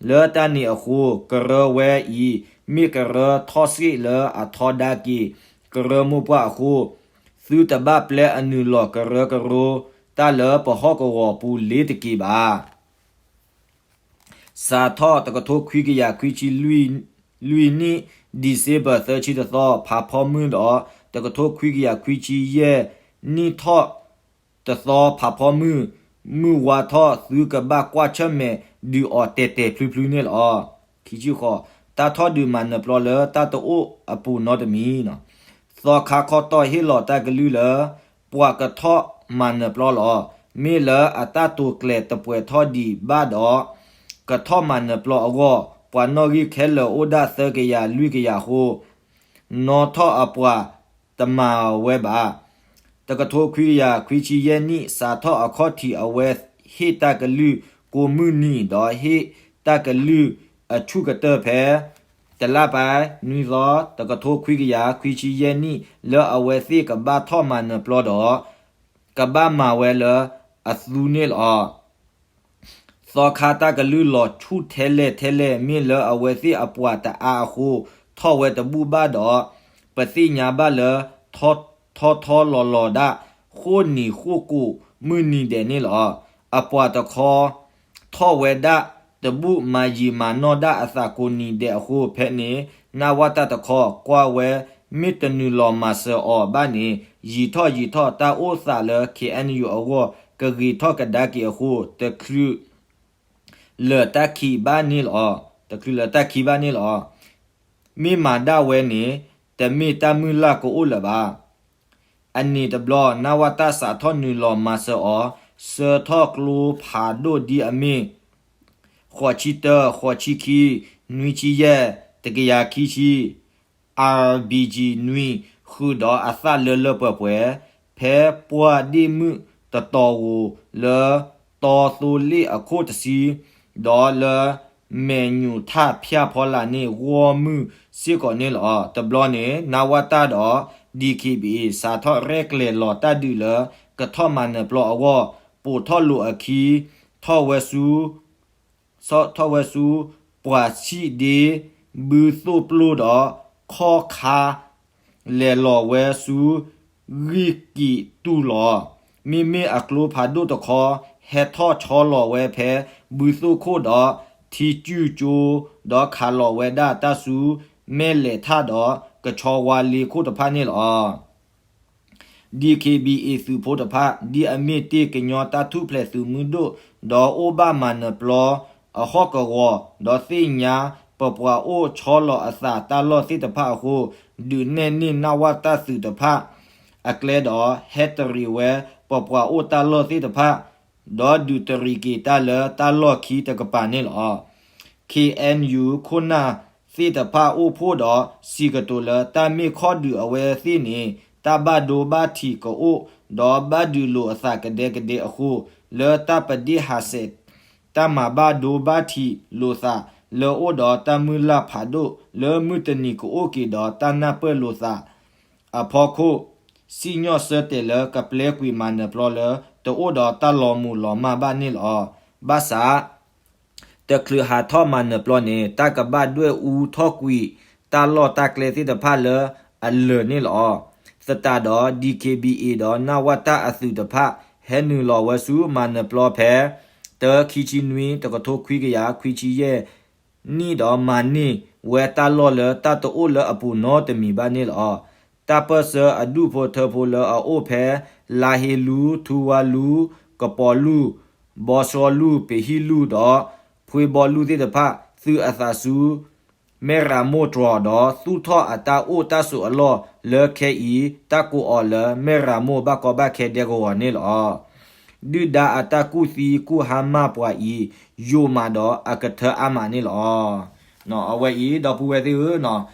လၢတၢ်န့ၣ်အဃိ ကရၢဝဲအံၤ မ့ၢ်ကရၢထီၣ်စ့ၣ်လၢအထီဒါက့ၤ ကရၢမိၢ်ပှၢ်အဃိ, သုတဘၣ်ပျဲအနုာ်လီၤကရၢကရိ တၢ်လၢပဟီၣ်ကဝီၤပူၤလ့ၤတက့ၢ်ဘၣ်. စးထီၣ်တကထိခွံကယၤခွံဆံလွံၢ်နံၣ် December သၢဆံတသီ ဖးဖီမုၢ်ဒီး တကထိခွံကယၤခွံဆံယဲၢ်နံၣ်ထီၣ်တသီ ဖးဖီမုၢ်, မုၢ်ဝါထီၣ် သုကဘၣ်ကွၢ်ဆၢၣ်မဲာ်ဒုးအီၤတဲာ်တဲာ်ဖျုဖျုန့ၣ်လီၤ. ခံဆံဃိး, တၢ်ထီၣ်ဒုးမၤနၢၤပျီလၢတၢ်တအိၣ်အပူၤနီတမံၤ သီခါခီတီၢ်ဟ့ၣ်လီၤတၢ်ကလုၢ်လၢ ပှၤကထီၣ်မၤနၢၤပျီလီၤ. မ့ၢ်လၢအတၢ်တိာ်ကျဲၤတပှဲၤထီၣ်ဒံးဘၣ်ဒီး ကထီၣ်မၤနၢၤပျီအဂီၢ် ပှၤနီၣ်ဂံၢ်ခဲလၢာ်အိၣ်ဒၣ်သၢကယၤလွံၢ်ကယၤအဃိ နီၣ်ထီၣ်အပှၤတမၤဝဲဘၣ်. တကထိခွံကယၤခွံဆံယဲၢ်နံၣ် စးထီၣ်အခီၣ်ထံး အဝဲဟ့ၣ်တၢ်ကလုၢ်ကိးမုၢ်နံၤ ဒီးဟ့ၣ်တၢ်ကလုၢ်အဆူၣ်ကတၢၢ်ဖဲ တလါပၢၢ်နွံသီ တကထိခွံကယၤခွံဆံယဲၢ်နံၣ် လၢအဝဲသ့ၣ်ကဘၣ်ထီၣ်မၤနၢၤပျီဒီး ကဘၣ်မၤဝဲလၢအသူန့ၣ်လီၤ. သီခါတၢ်ကလုၢ်လီၤဆူၣ်ထဲလဲၣ်ထဲလဲၣ် မ့ၢ်လၢအဝဲသ့ၣ်အပှၤတအါအဃိ ထီၣ်ဝဲတဘူၣ်ဘၣ်ဒီး ပသ့ၣ်ညါဘၣ်လၢ ထီထီလီၤလီၤဒၣ် ဃိၣ်နံၤဃိၣ်ကိးမုၢ်နံၤဒဲးန့ၣ်လီၤ. အပှၤတခီ ထီၣ်ဝဲဒၣ်တဘူၣ် မၤယံာ်မၤနီၢ်ဒၣ်အသးကိးနံၤဒဲးအဃိ ဖဲန့ၣ် နဝတ တခီ ကွၢ်ဝဲ မ့ၢ်တနုာ်လီၤမၤစၢၤအီၤဘၣ်န့ၣ် ယံာ်ထီၣ်ယံာ်ထီၣ် တၢ်အိၣ်သးလၢ ခ့ၣ်အဲၣ်ယူၣ် အဂီၢ် ကဂ့ၤထီၣ်ကဒါက့ၤအဃိ တချုးလၢာ်တၢ်ခံးဘၣ်န့ၣ်လီၤ. တချုးလၢာ်တၢ်ခံးဘၣ်န့ၣ်လီၤ. မ့ၢ်မၤဒၣ်ဝဲန့ၣ် တမ့ၢ်တၢ်မုၢ်လၢ်ကအိၣ်လၢၤဘၣ်. အန့ၣ်တဘျီ နဝတ စးထီၣ်နုာ်လီၤမၤစၢၤအီၤ ဆှၢထီၣ်ကျိဖးဒိၣ်ဒ်အမ့ၢ် ဃိးဆံတၢ, ဃိးဆံခံ, နွံဆံယဲၢ်, တကယၤခံဆံ RPG နွံ ဃုာ်ဒီးအသၣ်လၢလၢပှဲၤပှဲၤ ဖဲပှၢ်ဒ့ၣ်မုၣ်တတီၤဧိၤ လၢတီသိလ့ၣ်အခိၣ်တဆံ ဒီးလၢမဲာ်ညူးထၣ်ဖၠၣ်ဖီလာ်န့ၣ် ဂီၢ်မုၢ်စ့ၢ်ကီးန့ၣ်လီၤ. တဘျီန့ၣ် နဝတ ဒီး DKBA စးထီၣ်ရဲၣ်ကျဲၤလီၤတၢ်ဒုးလၢ ကထီၣ်မၤနၢၤပျီအဂီၢ် ပိာ်ထီၣ်လိာ်အခံ ထီၣ်ဝဲဆူ ဆီၣ်ထီၣ်ဝဲဆူ ပှၤဆံးဒ့ ဘုသိၣ်ပျိၢ်ဒီး ခီၣ်ခါ လဲၤလီၤဝဲဆူ ဂံၢ်ကံးတူၢ်လီၤ. မ့မ့ၢ်အကျိဖးဒိၣ်တခီ ဟဲထီၣ်ဆီလီၤဝဲဖဲ ဘုသိၣ်ခိၣ်ဒီး ထံကုၢ်ကၠိ ဒီးခးလီၤဝဲဒၣ်တၢ်ဆူ မဲၢ်လဲၤထၣ်ဒီး ကဆီဝါလ့ခိၣ်တဖၣ်န့ၣ်လီၤ. DKBA သုးဖိတဖၣ် ဒ်အမ့ၢ်တ့ၢ်ကညီတၢ်ထူၣ်ဖျဲးသုးမုၢ်ဒိၣ် ဒီးအိၣ်ဘၣ်မၤနၢၤပျီ အဟီၣ်ကဝီၤ ဒီးသ့ၣ်ညါ ပပှၤအိၣ်ဆီလီၤအသးတၢ်လီၢ်သ့ၣ်တဖၣ်အဃိ ဒုးနဲၣ်န့ၢ် နဝတ သုးတဖၣ်အကျဲဒီး ဟဲတရံးဝဲ ပပှၤအိၣ်တၢ်လီၢ်သ့ၣ်တဖၣ် ဒီးဒုးတရံးက့ၤတၢ်လၢတၢ်လီၢ်ခံတကပၤန့ၣ်လီၤ. KNU ခိၣ်နၢ်သ့ၣ်တဖၣ်အိၣ်ဖှိၣ်ဒီး စံးကတိၤလၢတၢ်မ့ၢ်ခီၣ်ဒုးအဝဲသ့ၣ်န့ၣ် တၢ်ဘၣ်ဒိဘၣ်ထံးကအိၣ် ဒီးဘၣ်ဒုးလိာ်အသးကဒဲကဒဲအဃိ လၢတၢ်ပဒ့ၣ်ဟးဆှဲး တၢ်မၤဘၣ်ဒိဘၣ်ထံးလိာ်သး လၢအိၣ်ဒီးတၢ်မုၢ်လၢ်ဖးဒိၣ် လၢမုၢ်တနံၤကအိၣ်က့ၤဒီးတၢ်နၢ်ပၢၢ်လိာ်သး အဖီခိၣ် စံၣ်ညီၣ်ဆၢတဲာ်လၢကပျဲကွံာ်မၤနၢၤပျီလၢ တအိၣ်ဒီးတၢ်လီၤမုၢ်လီၤမၢ်ဘၣ်န့ၣ်လီၤ. ဘၣ်ဆၣ် တချုးဟးထီၣ်မၤနၢၤပျီန့ၣ် တၢ်ကဘၣ်ဒွဲၣ်အူထီၣ်ကွံာ် တၢ်လီၢ်တၢ်ကျဲသ့ၣ်တဖၣ်လၢအလၢာ်န့ၣ်လီၤ. သတးဒီး DKBA ဒီး နဝတ အသုးတဖၣ် ဟဲနုာ်လီၤဝဲဆူမၤနၢၤပျီဖဲ တၢ ခံဆံနွံ တကထိခွံကယၤ ခွံဆံယဲၢ် နံၣ်ဒီးမၤန့ၢ်ဝဲတၢ်လီၢ်လၢတၢ်တအိၣ်လၢအပူၤနီတမံၤဘၣ်န့ၣ်လီၤ. တၢ်ပၢၢ်ဆၢအဒူၣ်ဖိထၢဖိလၢအအိၣ်ဖဲ လါဟ့လူ, ထူဝါလူ, ကပီၤလူၢ်, ဘီစီလူၢ်, ပဟံၣ်လူၢ်ဒီး ဖှ့ဘီလူၢ်သ့ၣ်တဖၣ် သုးအသးဆူ မဲၢ်ရမိၢ်တြီၤဒီး သူၣ်ထီၣ်အတၢ်အိၣ်တၢ်ဆိးအလီၢ်လၢခဲအံၤ တၢ်ကိးအီၤလၢ မဲၢ်ရမိၢ်ဘၣ်ကီဘၣ်ခဲဒဲကဝီၤန့ၣ်လီၤ. ဒုၣ်ဒါအတၢ်ကူၣ်သံကူၣ်ဟါမၢ်ပှၤအံၤ ယိာ်မးဒီးအကထၢအါမးန့ၣ်လီၤ. အဝဲအံၤ ဒီပုၢ်ဝဲၢ်သ့ၣ်ဧၢ,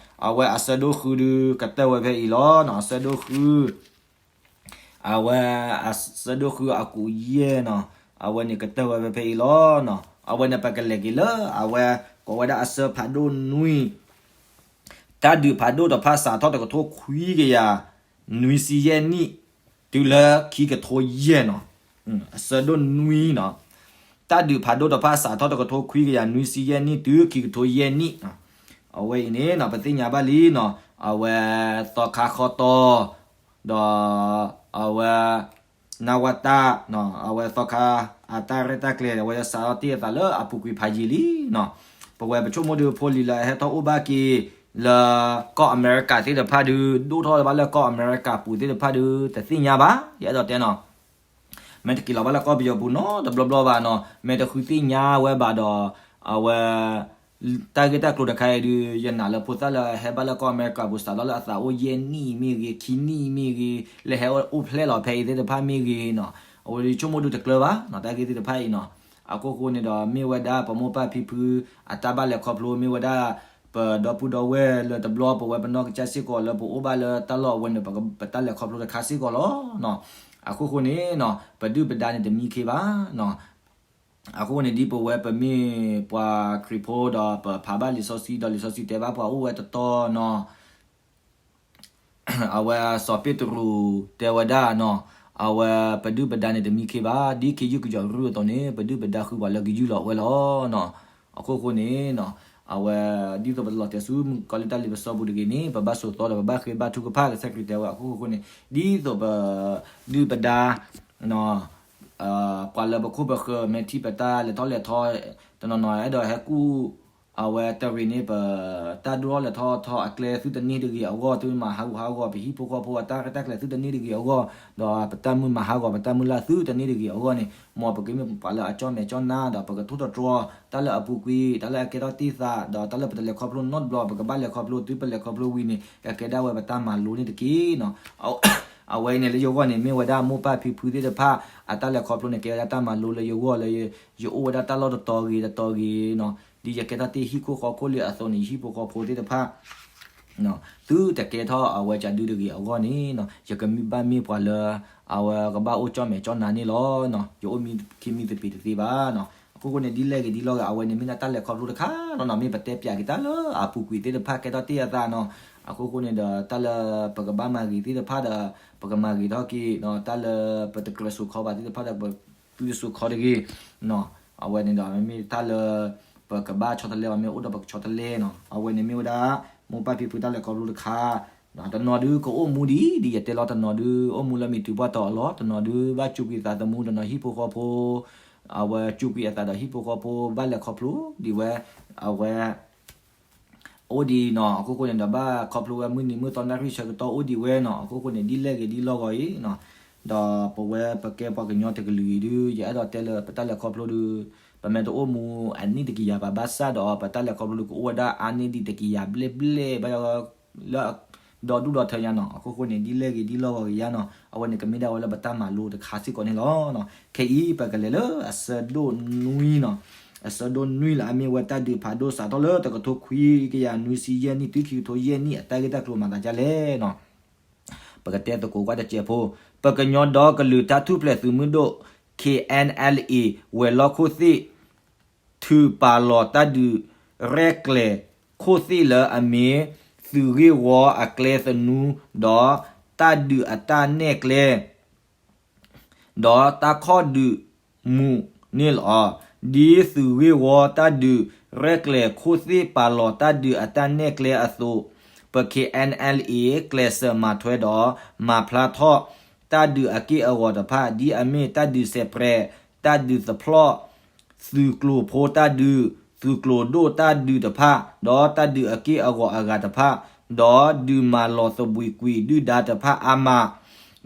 အဝဲအဆၢဒိၣ်ဃုဒုးကတၢၢ်ဝဲဖဲအံၤလီၤ. အဆၢဒိၣ်ဃု အဝဲ အဆၢဒိၣ်ဃုအကူးယဲၢ်နီၤ, အဝဲန့ၣ်ကတၢၢ်ဝဲဖဲဖဲအံၤလီၤ. အဝဲန့ၣ်ပကလဲၤက့ၤလၢ အဝဲကိးဝဲဒၣ်အဆၢဖးဒိၣ်နွံ တၢ်ဒုးဖးဒိၣ်တဖၣ်စးထီၣ်တကထိခွံကယၤ နွံဆံယဲၢ်နံၣ် တုၤလၢခံကထိယဲၢ်နီၤ, အဆၢဒိၣ်နွံနီၤ. တၢ်ဒုးဖးဒိၣ်တဖၣ်စးထီၣ်တကထိခွံကယၤနွံဆံယဲၢ်နံၣ်တုၤခံကထိယဲၢ်နံၣ်, အဝဲအံၤန့ၣ်နီၤ ပသ့ၣ်ညါဘၣ်လံနီၤ အဝဲသီခါဃီတီၢ် ဒီး အဝဲ နဝတ အဝဲသီခါ အတၢ်ရဲၣ်တၢ်ကျဲၤ အဝဲစးထီၣ်တ့ၢ်အသးလၢအပူၤကွံာ်ဖးယံာ်လံနီၤ. ပဝဲပဆိကမိၣ်ဒုးဖိလံၤလၢအဟဲထီၣ်အိၣ်ဘၣ်က့ၤ လၢကီၢ်အမဲရကၤသ့ၣ်တဖၣ်ဒုး ဒိၣ်ထီၣ်ဘၣ်လၢကီၢ်အမဲရကၤပူၤသ့ၣ်တဖၣ်ဒုး တသ့ၣ်ညါဘၣ် ယအဲၣ်ဒိးတဲနီၤ မ့ၢ်တက့ၤလီၤဘၣ်လၢကီၢ်ပယီၤပူၤနီတဘျီဘျီဘၣ်နီၤ မ့ၢ်တဃုသ့ၣ်ညါဝဲဘၣ်ဒီး အဝဲ တၢ်ဂ့ၢ်တၢ်ကျိၤတခါအံၤဒုး ယနာ်လၢဖိသၣ်လၢအဟဲဘၣ်လၢကီၢ်အမဲရကၤပူၤ စးထီၣ်လၢအသးအိၣ်ယဲၢ်နံၣ်မ့ၢ်ဂ့ၤ ခံနံၣ်မ့ၢ်ဂ့ၤ လၢဟဲအိၣ်ဖျဲၣ်လီၤဖဲအံၤသ့ၣ်တဖၣ်မ့ၢ်ဂ့ၤနီၤ အဝဲဆိကမိၣ်ဒုးတကျၢၤဘၣ်နီၤ တၢ်ဂ့ၢ်သ့ၣ်တဖၣ်အံၤနီၤ. အခိၣ်ဃိန့ၣ်ဒီး မ့ၢ်ဝဲဒၣ်ပမိၢ်ပၢ်ဖံဖု အတၢ်ဘၣ်လဲၤခီဖျိ မ့ၢ်ဝဲဒၣ် ပဒီပုၢ်ဒီဝဲၢ်လၢတဘျီ ပဝဲပနီၢ်ကစၢ်စ့ၢ်ကီးလၢပအိၣ်ဘၣ်လၢတၢ်လီၢ်အဝဲန့ၣ် ပတၢ်လဲၤခီဖျိတခါစ့ၢ်ကီးလီၤနီၤ. အခိၣ်ဃိန့ၣ်နီၤ ပဒုၣ်ပဒါန့ၣ်တမံခ့ဘၣ်နီၤ အဃိန့ၣ် ဒ်ပဝဲပမ့ၢ်ပှၤခရံာ်ဖိဒီးပဖးဘၣ်လံာ်စီဆှံ ဒီးလံာ်စီဆှံတဲဘၣ်ပှၤအိၣ်ဝဲတတီၤနီၤ အဝဲစီၤပ့းတရူးတဲဝဲဒၣ်နီၤ အဝဲပဒုၣ်ပဒါန့ၣ်တမံခ့ဘၣ် ဒ်ခ့ယုၢ်ကယီၤရုၢ်အသိးန့ၣ် ပဒုၣ်ပဒါဃုပှၤလၢကယူၢ်လီၤဝဲလီၤနီၤ. အခိၣ်ဃိန့ၣ်နီၤ အဝဲ ဒ်သိးပတလီၤတဲာ်ဆူမုၣ်ကီၤလံၢ်တၢ်လ့ပစီပူၤတဂ့ၤန့ၣ် ပဘၣ်စိာ်သီဒီးပဘၣ်ဃ့ဘါထုကဖၣ်ကစၢ်ခရံာ်တဲဝဲ အခိၣ်ဃိန့ၣ် ဒ်သိးပ ဒုၣ်ပဒါ ပှၤလၢပခိၣ်ပဃၢၤမဲာ်ထံပတၢ်လဲၤထီၣ်လဲၤထီ တနီၤနီၤအဲၣ်ဒိးဟဲကူၣ် အဝဲတရံးန့ၢ်ပ တၢ်ဒိၣ်ထီၣ်လဲၤထီၣ်ထီအကျဲသုတန့ၢ်တဂ့ၤအဂီၢ် သုမၤဟးဂူာ်ဟးဂီၤ ပဟံၣ်ဖိဃီဖိအတၢ်ရဲၣ်တၢ်ကျဲၤသုတန့ၢ်တဂ့ၤအဂီၢ် ဒီးပတၢ်မုၢ်မၤဟးဂီၤ ပတၢ်မုၢ်လၢ်သုတန့ၢ်တဂ့ၤအဂီၢ်န့ၣ် မ်ပကမ့ၢ်ပှၤလၢအကၠီၣ်မဲာ်ကၠီၣ်နါ ဒီးပကထိၣ်သတြီ တၢ်လၢအပူၤကွံာ် တၢ်လၢအကဲထီၣ်တ့ၢ်သး ဒီးတၢ်လၢပတလဲၤခီဖျိနီတဘျီ ပကဘၣ်လဲၤခီဖျိ တုၤပလဲၤခီဖျိဝံၤန့ၣ် ကကဲဒၣ်ဝဲပတၢ်မၤလိန့ၣ်တက့ၢ်နီၤ. အဝဲအံၤန့ၣ်လၢယဂီၢ်န့ၣ် မ့ၢ်ဝဲဒၣ်မိၢ်ပၢ်ဖံဖုသ့ၣ်တဖၣ် အတၢ်လဲၤခီဖျိန့ၣ် ကဲဝဲဒၣ်တၢ်မၤလိလၢယဂီၢ်လၢ ယအိၣ်ဝဲဒၣ်တၢ်လီၢ်တတီၤဂ့ၤတတီၤဂ့ၤနီၤ ဒ်ယကဲထီၣ်တ့ၢ်ဟံၣ်ခိၣ်ဃီခိၣ်လံအသိးန့ၣ် ယဟံၣ်ဖိဃီဖိသ့ၣ်တဖၣ် သုတကဲထီၣ်အဝဲကဒုတဂ့ၤအဂီၢ်န့ၣ်နီၤ ယကမ့ၢ်ဘၣ်မ့ၢ်ပှၤလၢ အဝဲကဘၣ်အိၣ်ကၠီၣ်မဲာ်ကၠီၣ်နါန့ၣ်လီၤ. ယအိၣ်မံခံမံသပ့ၤတသ့ဘၣ်နီၤ. အခိၣ်ဃိန့ၣ် ဒ်လဲၣ်ဂ့ၤဒ်လဲၣ်ဂ့ၤ အဝဲန့ၣ်မ့ၢ်ဒၣ်တၢ်လဲၤခီဖျိတခါနီၤနီၤ မ့ၢ်ပတဲပၠးက့ၤတၢ်လၢအပူၤကွံာ်သ့ၣ်တဖၣ်ကဲထီၣ်တ့ၢ်အသးနီၤ. အခိၣ်ဃိန့ၣ်ဒီး တၢ်လၢပကဘၣ်မၤဂ့ၤသ့ၣ်တဖၣ်ဒီး ပကမၤဂ့ၤထီၣ်က့ၤနီၤ တၢ်လၢပတကြၢးစိာ်ခီဘၣ်သ့ၣ်တဖၣ်ဒီး ပသုတစိာ်ခီတဂ့ၤ အဝဲန့ၣ်ဒီး မ့မ့ၢ်တၢ်လၢ ပကဘၣ်ဆီတလဲအီၤ မ့ၢ်အိၣ်ဒီးပကဆီတလဲနီၤ. အဝဲန့ၣ်မ့ၢ်ဝဲဒၣ် မိၢ်ပၢ်ဖံဖုတၢ်လဲၤခီဖျိတခါ တနီၤဒုးကအိၣ်မူဒံး ဒ်ယတဲလီၤတနီၤဒုး အိၣ်မူလၢမံၤတုၤပှၢ်တီၤအလီၢ် တနီၤဒုး ဘၣ်စူးကွံာ်သးသမူ တနီၤဟံၣ်ဖိဃီဖိ အဝဲစူးကွံာ်အသးဒီးဟံၣ်ဖိဃီဖိ ဘၣ်လဲၤခီဖျိဒံးဝဲ အဝဲ အိၣ်ဒံးနီၤ. အခိၣ်ဃိန့ၣ်ဒီး ဘၣ်ခီဖျိဝဲမုၢ်နံၤမုၢ်သီနၣ်ရံၣ်ဆၢကတီၢ်အိၣ်ဒံးဝဲနီၤ. အခိၣ်ဃိန့ၣ် ဒ်လဲၣ်ဂ့ၤဒ်လဲၣ်ဂ့ၤအံၤနီၤ ဒီးပဝဲပကဲပှၤကညီတကလုာ်အံၤဒုး ယအဲၣ်ဒိးတဲလၢပတၢ်လဲၤခီဖျိဒုး ပမ့ၢ်တအိၣ်မူအနံၣ်တကယၤဘၣ် ဘၣ်ဆၣ်ဒီး ပတၢ်လဲၤခီဖျိဒုးကအိၣ်ဝဲဒၣ်အါန့ၢ်ဒံးတကယၤဘျဲၣ်ဘျဲၣ်ဘၣ် လၢ ဒီဒူၣ်ဒီထၢညါနီၤ. အခိၣ်ဃိန့ၣ် ဒ်လဲၣ်ဂ့ၤဒ်လဲၣ်ဂ့ၤယါနီၤ အဝဲန့ၣ်ကမ့ၢ်ဒၣ်ဝဲလၢပတၢ်မၤလိတခါစ့ၢ်ကီးန့ၣ်လီၤ. ခဲအံၤပကလဲၤလၢအဆၢဒိၣ်နွံနီၤ. အဆၢဒိၣ်နွံလၢအမ့ၢ်ဝဲတၢ်ဒုးဖးဒိၣ်စးထီၣ်လၢ တကထိခွံကယၤနွံဆံယဲၢ်နံၣ် တုၤခံကထိယဲၢ်နံၣ် အတၢ်ဂ့ၢ်တၢ်ကျိၤမၤသးဒ်လဲၣ်နီၤ. ပကတဲသကိးကွၢ်တစဲးဖိ, ပကညီဒီကလုာ်တၢ်ထူၣ်ဖျဲးသုးမုၢ်ဒိၣ် K N L A ဝဲၤလီၢ်ခိၣ်သ့ၣ် ထုးပာ်လီၤတၢ်ဒုးရဲၣ်ကျဲၤခိၣ်သ့ၣ်လၢအမ့ၢ် သုးဂ့ၢ်ဝီအကျဲသနူ ဒီးတၢ်ဒုးအတၢ်နဲၣ်ကျဲ ဒီးတၢ်ခီၣ်ဒုးမူးန့ၣ်လီၤ. ဒ်သုးဂ့ၢ်ဝီတၢ်ဒုးရဲၣ်ကျဲၤခိၣ်သ့ၣ်ပာ်လီၤတၢ်ဒုးအတၢ်နဲၣ်ကျဲအသိး, ပ K N L A ကျဲးစၢးမၤထွဲဒီး မၤဖျါထီၣ်တၢ်ဒုးအက့ၢ်အဂီၤတဖၣ် ဒ်အမ့ၢ်တၢ်ဒုးစဲးပြဲး, တၢ်ဒုးသဖျီၣ်, သုးကျိၤဖိတၢ်ဒုး, သုးကျိၤဒိၣ်တၢ်ဒုးတဖၣ်, ဒီးတၢ်ဒုးအက့ၢ်အဂီၤအဂၤတဖၣ်, ဒီးဒုးမၤလီၤသဘှံးကွံာ်ဒုၣ်ဒါတဖၣ်အါမး,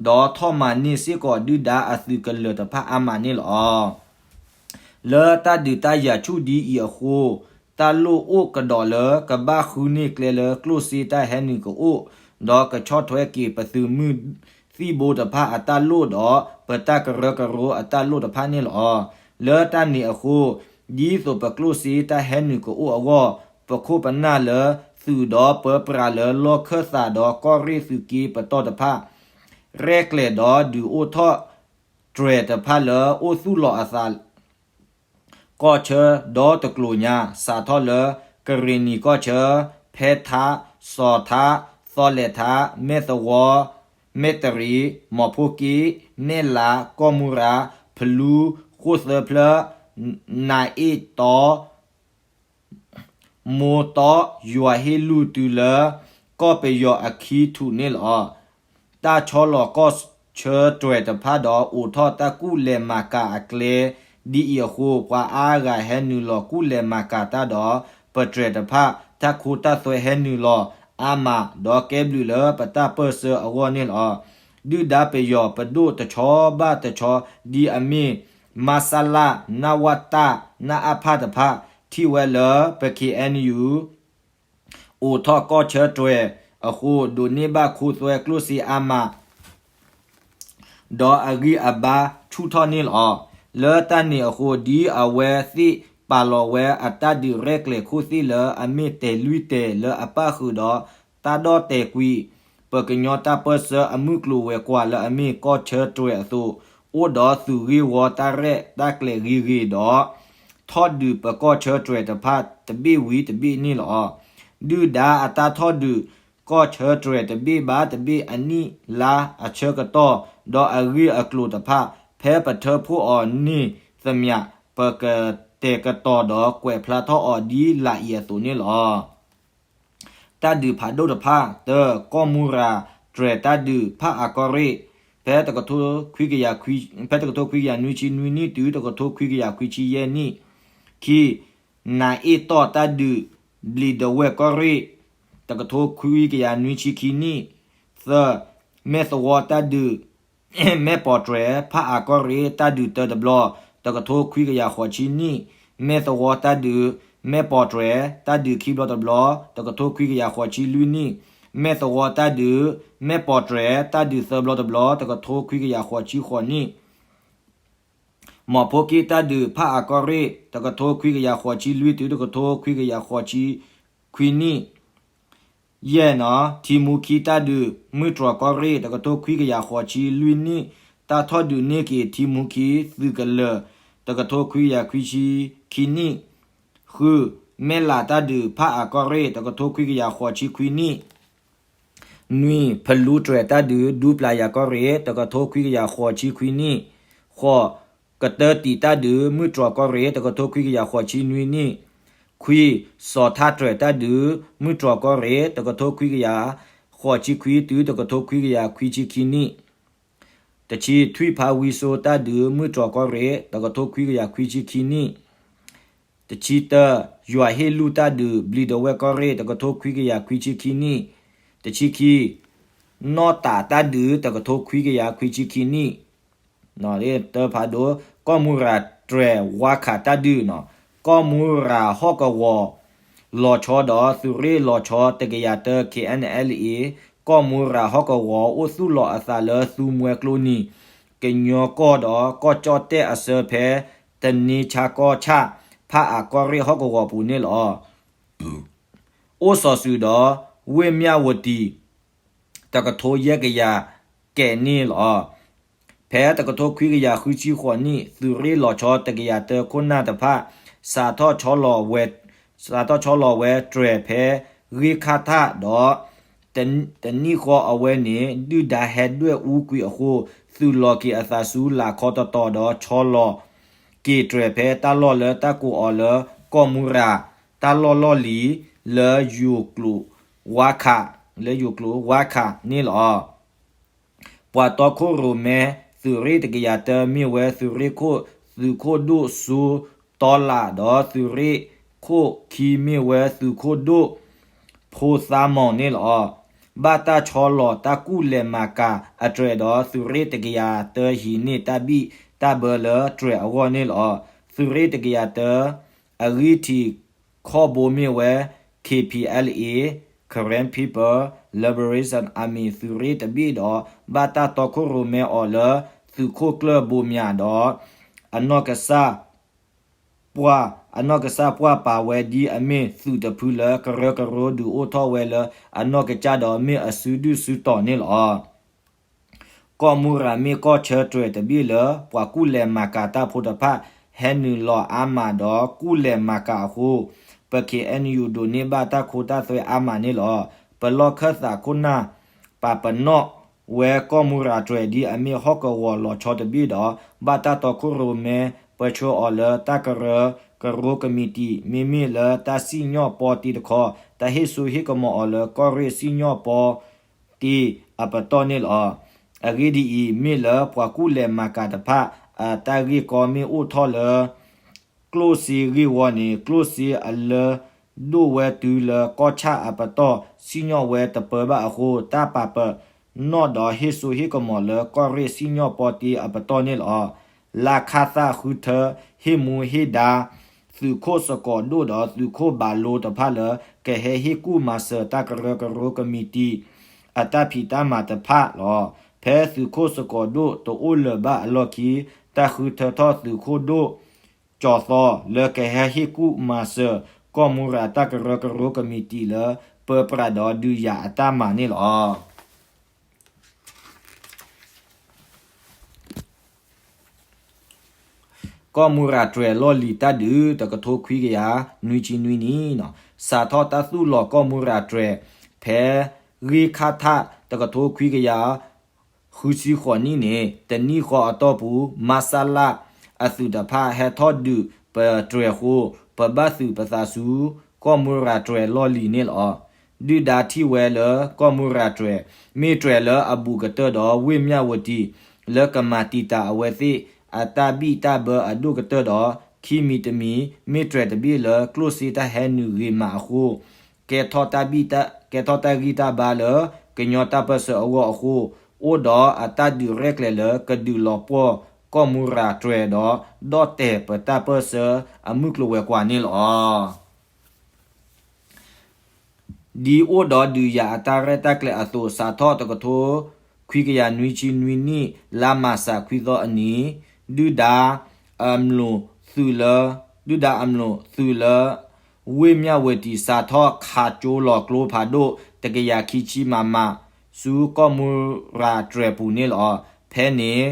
ဒီးထီၣ်မၤန့ၢ်စ့ၢ်ကီးဒုၣ်ဒါအသုးကလၢၤတဖၣ်အါမးန့ၣ်လီၤ. လၢတၢ်ဒုးတၢ်ယၤဆူၣ်ဒ်အံၤအဃိ, တၢ်လိၣ်အိၣ်ကဒီးလၢကဘၣ်ဃုန့ၢ်ကျဲလၢကျိၣ်စ့တၢ်ဟဲနုာ်ကအိၣ်, ဒီးကဆီၣ်ထွဲက့ၤပသုးမုၢ်သံၣ်ဘိတဖၣ်အတၢ်လိၣ်ဒီး ပတၢ်ကရၢကရိအတၢ်လိၣ်တဖၣ်န့ၣ်လီၤ. လၢတၢ်န့ၣ်အဃိ, ဒ်သိးပကျိၣ်စ့တၢ်ဟဲနုာ်ကအိၣ်အဂီၢ်, ပခိၣ်ပနၢ်လၢသုးဒီးပၢပြးလၢလီၢ်ခၢၣ်သးဒီးကီၢ်ရ့ၣ်သုးက့ပတီၢ်တဖၣ် ရဲၣ်ကျဲၤဒီးဒုးအိၣ်ထီၣ်တြဲၤတဖၣ်လၢအိၣ်သူၣ်လီၤအသး ကီၢ်ဆၢဒီတကျိၤညါ စးထီၣ်လၢ ကရ့ၣ်နံၤကီၢ်ဆၢ, ဖဲထး, စီၤထး, သီလဲၣ်ထး, မဲၢ်သဝီ, မဲၢ်တရံး, မီၤဖိက့, မဲၢ်လး, ကီၢ်မူရၤ, ဖလူ, ဃိၣ်သၢဖျၢၣ်, နၤအ့ၣ်တီ မိၢ်တီ ယွၤဟ့ၣ်လူၢ်တုၤလၢ ကီၢ်ပယီၤအခံထူၣ်န့ၣ်လီၤ. တၢ်ဆီလီၤကီၢ်ဆၢတြဲၤတဖၣ်ဒီး အိးထီၣ်တၢ်ကူၣ်လဲၤမၤကၤအကျဲ ဒ်အံၤအဃိ ပှၤအါဂၤဟဲနုာ်လီၤကူၣ်လဲၤမၤကၤတၢ်ဒီး ပတြဲၤတဖၣ် တၢ်ခိတၢ်သွဲဟဲနုာ်လီၤအါမး ဒီးကဲဘျုးလၢပတၢ်ပၢၢ်ဆၢအဂီၢ်န့ၣ်လီၤ. ဒုၣ်ဒါပယီၤပဒိၣ်တဆီဘၣ်တဆီ ဒ်အမ့ၢ် မဆလ နဝတ နအဖ တဖၣ် ထံၣ်ဝဲလၢပ ခ့ၣ်အဲၣ်ယူၣ် အိးထီၣ်ကီၢ်ဆၢတြဲၤအဃိ ဒိးန့ၢ်ဘၣ်ခိသွဲကျိၣ်စ့အါမး ဒီးအဂံၢ်အဘါဆူၣ်ထီၣ်န့ၣ်လီၤ. လၢတၢ်န့ၣ်အဃိ ဒ်အဝဲသ့ၣ်ပာ်လီၤဝဲအတၢ်ဒုးရဲၣ်ကျဲၤခိၣ်သ့ၣ်လၢအမ့ၢ်တဲာ်လွံၢ်တဲာ်လၢအပၣ်ဃုာ်ဒီး တၢ်ဒီၣ်တဲာ်ကွံာ် ပှၤကညီတၢ်ပၢၢ်ဆၢအမုၢ်ကျိၤဝဲၤကွာ်လၢအမ့ၢ်ကီၢ်ဆၢတြဲၤအသိး, အိၣ်ဒီးသုးဂ့ၢ်ဝီတၢ်ရဲၣ်တၢ်ကျဲၤဂ့ၤဂ့ၤဒီး ထီၣ်ဒုးပကီၢ်ဆၢတြဲၤတဖၣ်တဘ့ၣ်ဝံၤတဘ့ၣ်န့ၣ်လီၤ. ဒုၣ်ဒါအတၢ်ထီၣ်ဒုးကီၢ်ဆၢတြဲၤတဘ့ၣ်ဘၣ်တဘ့ၣ်အနံၣ်လါအဆၢကတီၢ်, ဒီးအဂ့ၢ်အကျိၤတဖၣ် ဖဲပထၢဖှိၣ်အီၤန့ၣ်သမျး ပကတဲာ်ကတီၤဒီးကွဲးဖျါထီၣ်အီၤဒ်လာ်အံၤအသိးန့ၣ်လီၤ. တၢ်ဒုးဖးဒိၣ်တဖၣ်, တၢ, ကီၢ်မူရၤတြဲၤတၢ်ဒုး ဖးအးကီၢ်ရ့ၣ်, ဖဲတကထိခွံကယၤ ဖဲတကထိခွံကယၤနွံဆံနွံနံၣ်တုၤ တကထိခွံကယၤခွံဆံယဲၢ်နံၣ်, ခံ, နၤအ့ၣ်တီၢ်တၢ်ဒုး ဘျံးဒဝဲၢ်ကီၢ်ရ့ၣ်, တကထိခွံကယၤနွံဆံခံနံၣ်, သၢ, မဲၢ်သဝီတၢ်ဒုး မဲၢ်ပီးတြဲၤ ဖးအးကီၢ်ရ့ၣ် တၢ်ဒုးတၢတဘျီ, တကထိခွံကယၤဃိးဆံနံၣ်, မဲၢ်သဝီတၢ်ဒုး မဲၢ်ပီးတြဲၤ တၢ်ဒုးခံဘျီတဘျီ, တကထိခွံကယၤဃိးဆံလွံၢ်နံၣ်, မဲၢ်သဝီတၢ်ဒုး မဲၢ်ပီးတြဲၤ တၢ်ဒုးသၢဘျီတဘျီ, တကထိခွံကယၤဃိးဆံဃိးနံၣ်, မီၤဖိက့ၣ်တၢ်ဒုး ဖးအးကီၢ်ရ့ၣ် တကထိခွံကယၤဃိးဆံလွံၢ်တုၤ တကထိခွံကယၤဃိးဆံခွံနံၣ်, ယဲၢ်နီၤ ထံမူခံတၢ်ဒုး မုၢ်တြီၤကီၢ်ရ့ၣ် တကထိခွံကယၤဃိးဆံလွံၢ်နံၣ်, တၢ်ထီၣ်ဒုးန့ၢ်က့ၤထံမူခံသုးကလၢၤ တကထိခွံကယၤခွံဆံခံနံၣ်, ဃု, မဲၢ်လးတၢ်ဒုး ဖးအးကီၢ်ရ့ၣ် တကထိခွံကယၤဃိးဆံခွံနံၣ်, နွံ, ဖလူတြဲၤတၢ်ဒုး ဒူပျၤယၤကီၢ်ရ့ၣ် တကထိခွံကယၤဃိးဆံခွံနံၣ်, ဃိး, ကတၢတံးတၢ်ဒုး မုၢ်တြီၤကီၢ်ရ့ၣ် တကထိခွံကယၤဃိးဆံနွံနံၣ်, ခွံ, စီၤထၣ်တြဲၤတၢ်ဒုး မုၢ်တြီၤကီၢ်ရ့ၣ် တကထိခွံကယၤဃိးဆံခွံတုၤ တကထိခွံကယၤခွံဆံခံနံၣ်, တဆံ, ထွံၣ်ဖးဝံစိတၢ်ဒုး မုၢ်တြီၤကီၢ်ရ့ၣ် တကထိခွံကယၤခွံဆံခံနံၣ်, တဆံတၢ, ယွၤဟ့ၣ်လူၢ်တၢ်ဒုး ဘျံးဒဝဲၢ်ကီၢ်ရ့ၣ် တကထိခွံကယၤခွံဆံခံနံၣ်, တဆံခံ, နီၢ်တးတၢ်ဒုး တကထိခွံကယၤခွံဆံခံနံၣ်, တၢဖးဒိၣ်, ကီၢ်မူရၤတြဲၤဝါခးတၢ်ဒုးနီၤ, ကီၢ်မူရၤဟီၣ်ကဝီၤ လီၤဆီဒီးသုးရ့ၣ်လီၤဆီတကယၤတၢ ခ့ၣ်အဲၣ်အဲၣ်လ်အ့, ကီၢ်မူရၤဟီၣ်ကဝီၤအိၣ်သူၣ်လီၤအသးလၢသူမွဲကျိနံၤ ကညီကီၢ်ဒီးကီၢ်ကၠီၣ်တဲၣ်အဆၢဖဲ တန့ဆါကီၢ်ဆၣ် ဖးအးကီၢ်ရ့ၣ်ဟီၣ်ကဝီၤပူၤန့ၣ်လီၤ. အိၣ်စီၤစုၤဒီး ဝ့ၢ်မၠၣ်ဝတံၤ တကထိယဲၢ်ကယၤကဲးန့ၣ်လီၤ. ဖဲတကထိခွံကယၤဃုဆံဃိးနံၣ် သုးရ့ၣ်လီၤဆီတကယၤတၢခိၣ်နၢ်တဖၣ် စးထီၣ်ဆီလီၤဝဲတြဲၤဖဲဂ့ၢ်ခၣ်ထၣ်ဒီး တနံၣ်ဃီအဝဲန့ၣ် ဒုၣ်ဒါဟဲဒွဲၣ်အူကွံာ်အဃိ သုးလီၤက့ၤအသးဆူလၤခီတတီၤဒီး ဆီလီၤက့ၤတြဲၤဖဲတၢ်လီၢ်လၢတၢ်ကိးအီၤလၢ ကီၢ်မူရၤ တၢ်လီၢ်လီၢ်လံၤ လၢယိၤကျိၤဝါခး လၢယိၤကျိၤဝါခးန့ၣ်လီၤ. ပှၤတီခိၣ်ရိၣ်မဲ သုးရ့ၣ်တကယၤတၢ မ့ၢ်ဝဲသုးရ့ၣ်ခိၣ် သုးခိၣ်ဒိၣ်စိတီလး ဒီးသုးရ့ၣ်ခိၣ်ခံ မ့ၢ်ဝဲသုးခိၣ်ဒိၣ်ဖိသါမီၤန့ၣ်လီၤ. ဘၣ်တၢ်ဆီလီၤတၢ်ကူၣ်လဲၤမၤကၤအတြဲၤဒီး သုးရ့ၣ်တကယၤတၢ ဟံးန့ၢ်တၢ်ဘံၣ်တၢ်ဘၢလၢတြဲၤအဂီၢ်န့ၣ်လီၤ. သုးရ့ၣ်တကယၤတၢ အဂံၢ်ထံးခီၣ်ဘိမ့ၢ်ဝဲ ခ့ၣ်ပံၤ အဲလ် အ့ Karen People Liberation Army သုးရ့ၣ်တဘ့ၣ်ဒီး ဘၣ်တၢ်တီခိၣ်ရိၣ်မဲအီၤလၢ သုးခိၣ်ကျၢၢ်ဘိးမၠးဒီး အနီၢ်ကစၢ်ပှၢ် အနီၢ်ကစၢ်ပှၢ်ပာ်ဝဲဒ်အမ့ၢ်သုးတဖုလၢ ကရၢကရိဒုးအိၣ်ထီၣ်ဝဲလၢအနီၢ်ကစၢ်ဒီးမ့ၢ်အစုဒုၣ်စုတီၤန့ၣ်လီၤ. ကီၢ်မူရၤမ့ၢ်ကီၢ်ဆၢတြဲၤတဘ့ၣ်လၢ ပှၤကူၣ်လဲၤမၤကၤတၢ်ဖိတဖၣ် ဟဲနုာ်လီၤအါမးဒီးကူၣ်လဲၤမၤကၤအဃိ ပ ခ့ၣ်အဲၣ်ယူၣ် ဒိးန့ၢ်ဘၣ်တၢ်ခိတၢ်သွဲအါမးန့ၣ်လီၤ. ပလီၢ်ခၢၣ်သးခိၣ်နၢ် ပာ်ပနီၣ်ဝဲကီၢ်မူရၤတြဲၤဒ်အမ့ၢ်ဟီၣ်ကဝီၤလီၤဆီတဘ့ၣ်ဒီး ဘၣ်တၢ်တီခိၣ်ရိၣ်မဲ ပၢဆှၢအီၤလၢတၢ်ကရၢကရိကမံးတံာ်, မ့မ့ၢ်လၢတၢ်စံၣ်ညီၣ်ပီတ့တခီ, တၢ်ဟ့ၣ်စိဟ့ၣ်ကမီၤအီၤလၢကီၢ်ရ့ၣ်စံၣ်ညီၣ်ပီတ့အပတီၢ်န့ၣ်လီၤ. အဂ့ၢ်ဒ်အံၤ, မ့ၢ်လၢပှၤကူၣ်လဲၤမၤကၤတဖၣ် အတၢ်ဂ့ၢ်ကီမ့ၢ်အိၣ်ထီၣ်လၢ ကျိၣ်စ့ဂ့ၢ်ဝီန့ၣ်, ကျိၣ်စ့အလၢဒိၣ်ဝဲတုၤလၢကီၢ်ဆၣ်အပတီၢ် စံၣ်ညီၣ်ဝဲတပၢဘၣ်အဃိ, တၢ်ပာ်ပနီၣ်ဒီးဟ့ၣ်စိဟ့ၣ်ကမီၤလၢကီၢ်ရ့ၣ်စံၣ်ညီၣ်ပီတ့အပတီၢ်န့ၣ်လီၤ. လါခါသၣ်ဃုထၢ ဟ့ၣ်မူဟ့ၣ်ဒါ သုးခိၣ်စကီးဒိၣ်ဒီးသုးခိၣ်ဘးလိတဖၣ်လၢ ကဟဲဟ့ၣ်ကူၣ်မၤစၢၤတၢ်ကရၢကရိကမံးတံာ် အတၢ်ဖံးတၢ်မၤတဖၣ်လီၤ. ဖဲသုးခိၣ်စကီးဒိၣ်တအိၣ်လၢၤဘၣ်အလီၢ်ခံ, တၢ်ဃုထၢထီၣ်သုးခိၣ်ဒိၣ် ကၠီၤသီ လၢကဟဲဟ့ၣ်ကူၣ်မၤစၢၤ ကီၢ်မူရၤတၢ်ကရၢကရိကမံးတံာ်လၢ ပၢပြးဒီးဒုးယၤအတၢ်မၤန့ၣ်လီၤ. ကီၢ်မူရၤတြဲၤလီၢ်လံၤတၢ်ဒုး တကထိခွံကယၤနွံဆံနွံနံၣ်, စးထီၣ်တၢ်သူၣ်လီၤကီၢ်မူရၤတြဲၤ ဖဲ ဂ့ၢ်ခါထၣ် တကထိခွံကယၤ ဃုဆံဃိးနံၣ်န့ၣ် တနံၣ်ဃီအတီၢ်ပူၤ မဆလ အသုးတဖၣ်ဟဲထီၣ်ဒုးပတြဲၤအဃိ, ပဘၣ်သုးပသးဆူ ကီၢ်မူရၤတြဲၤလီၢ်လံၤန့ၣ်လီၤ. ဒုၣ်ဒါထံၣ်ဝဲလၢကီၢ်မူရၤတြဲၤ မ့ၢ်တြဲၤလၢအဘူးကတၢၢ်ဒီးဝ့ၢ်မၠၣ်ဝတံၤ လၢကမၤတံာ်တာ်အဝဲသ့ၣ် အတၢ်ဘံၣ်တၢ်ဘၢအဒိၣ်ကတၢၢ်ဒီး ခံမံၤတမံၤ မ့ၢ်တြဲၤတဘ့ၣ်လၢကျိၣ်စ့တၢ်ဟဲနုာ်ဂ့ၤမးအဃိ ကဲထီၣ်တၢ်ဘံၣ်တၢ်, ကဲထီၣ်တၢ်ဂံၢ်တၢ်ဘါလၢ ကညီတၢ်ပၢၢ်ဆၢအဂီၢ်အဃိ, အိၣ်ဒီးအတၢ်ဒုးရဲၣ်ကျဲၤလၢကဒုးလီၤပှီၢ်ကီၢ်မူရၤတြဲၤဒီး ဒီၣ်တဲာ်ပတၢ်ပၢၢ်ဆၢအမုၢ်ကျိၤဝဲၤကွာ်န့ၣ်လီၤ. ဒ်အိၣ်ဒီးဒုးယၤအတၢ်ရဲၣ်တၢ်ကျဲၤအသိး စးထီၣ်တကထိခွံကယၤနွံဆံနွံနံၣ် လါမၢ်ၡးခွံသီအနံၤ, ဒုၣ်ဒါအမျိာ်သုးလၢ, ဒုၣ်ဒါအမျိာ်သုးလၢ ဝ့ၢ်မၠၣ်ဝတံၤ စးထီၣ်ခးကၠိလီၤကျိဖးဒိၣ် တကယၤခံဆံ မမ ဆူကီၢ်မူရၤတြဲၤပူၤန့ၣ်လီၤ. ဖဲန့ၣ်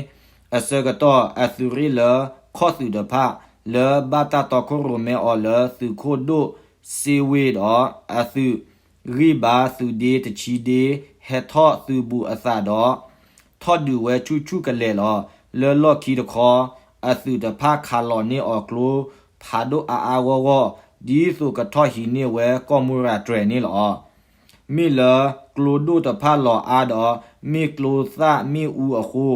အဆၢကတီၢ် အသုးရ့ၣ်လၢခီၣ်သုးတဖၣ် လၢဘၣ်တၢ်တီခိၣ်ရိၣ်မဲအီၤလၢသုးခိၣ်ဒိၣ်စ့ဝ့ၢ်ဒီး အသုးဂံၢ်ဘါသုးဒ့တဆံဒ့ ဟဲထီၣ်သုးဘူးအသးဒီး ထီၣ်ဒုးဝဲဆူၣ်ဆူၣ်ကလဲာ်လီၤ. လၢလီၢ်ခံတခီ အသုးတဖၣ်ခးလီၤန့ၢ်အီၤကျိဖးဒိၣ်အါအါဂီၢ်ဂီၢ် ဒ်သိးကထီၣ်ဟံးန့ၢ်ဝဲကီၢ်မူရၤတြဲၤန့ၣ်လီၤ. မ့ၢ်လၢကျိဒိၣ်တဖၣ်လီၤအါဒီး မ့ၢ်ကျိသၣ်မ့ၣ်အူအဃိ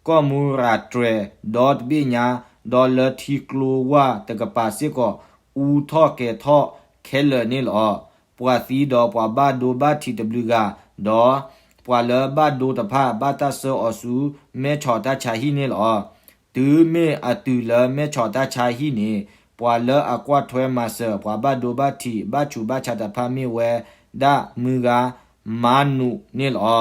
ကီၢ်မူရၤတြဲၤဒီတဘ့ၣ်ညါ ဒီးလၢထံကျိဝၢ်တကပၤစ့ၢ်ကီး အူထီၣ်ကဲၤထီၣ်ခဲလၢာ်န့ၣ်လီၤ. ပှၤသံဒီးပှၤဘၣ်ဒိဘၣ်ထံးတဘျုးဂၤ ဒီးပှၤလၢဘၣ်ဒိတဖၣ် ဘၣ်တၢ်ဆှၢအီၤဆူ မဲၢ်ဆီးတၢ်ဆါဟံၣ်န့ၣ်လီၤ. တုၤမ့ၢ်အတုၤလၢမဲၢ်ဆီးတၢ်ဆါဟံၣ်န့ၣ် ပှၤလၢအကွၢ်ထွဲမၤစၢၤ ပှၤဘၣ်ဒိဘၣ်ထံး ဘၣ်ဆူးဘၣ်ဆါတဖၣ်မ့ၢ်ဝဲဒၣ်မုၢ်ဂၤ မၤနူးန့ၣ်လီၤ.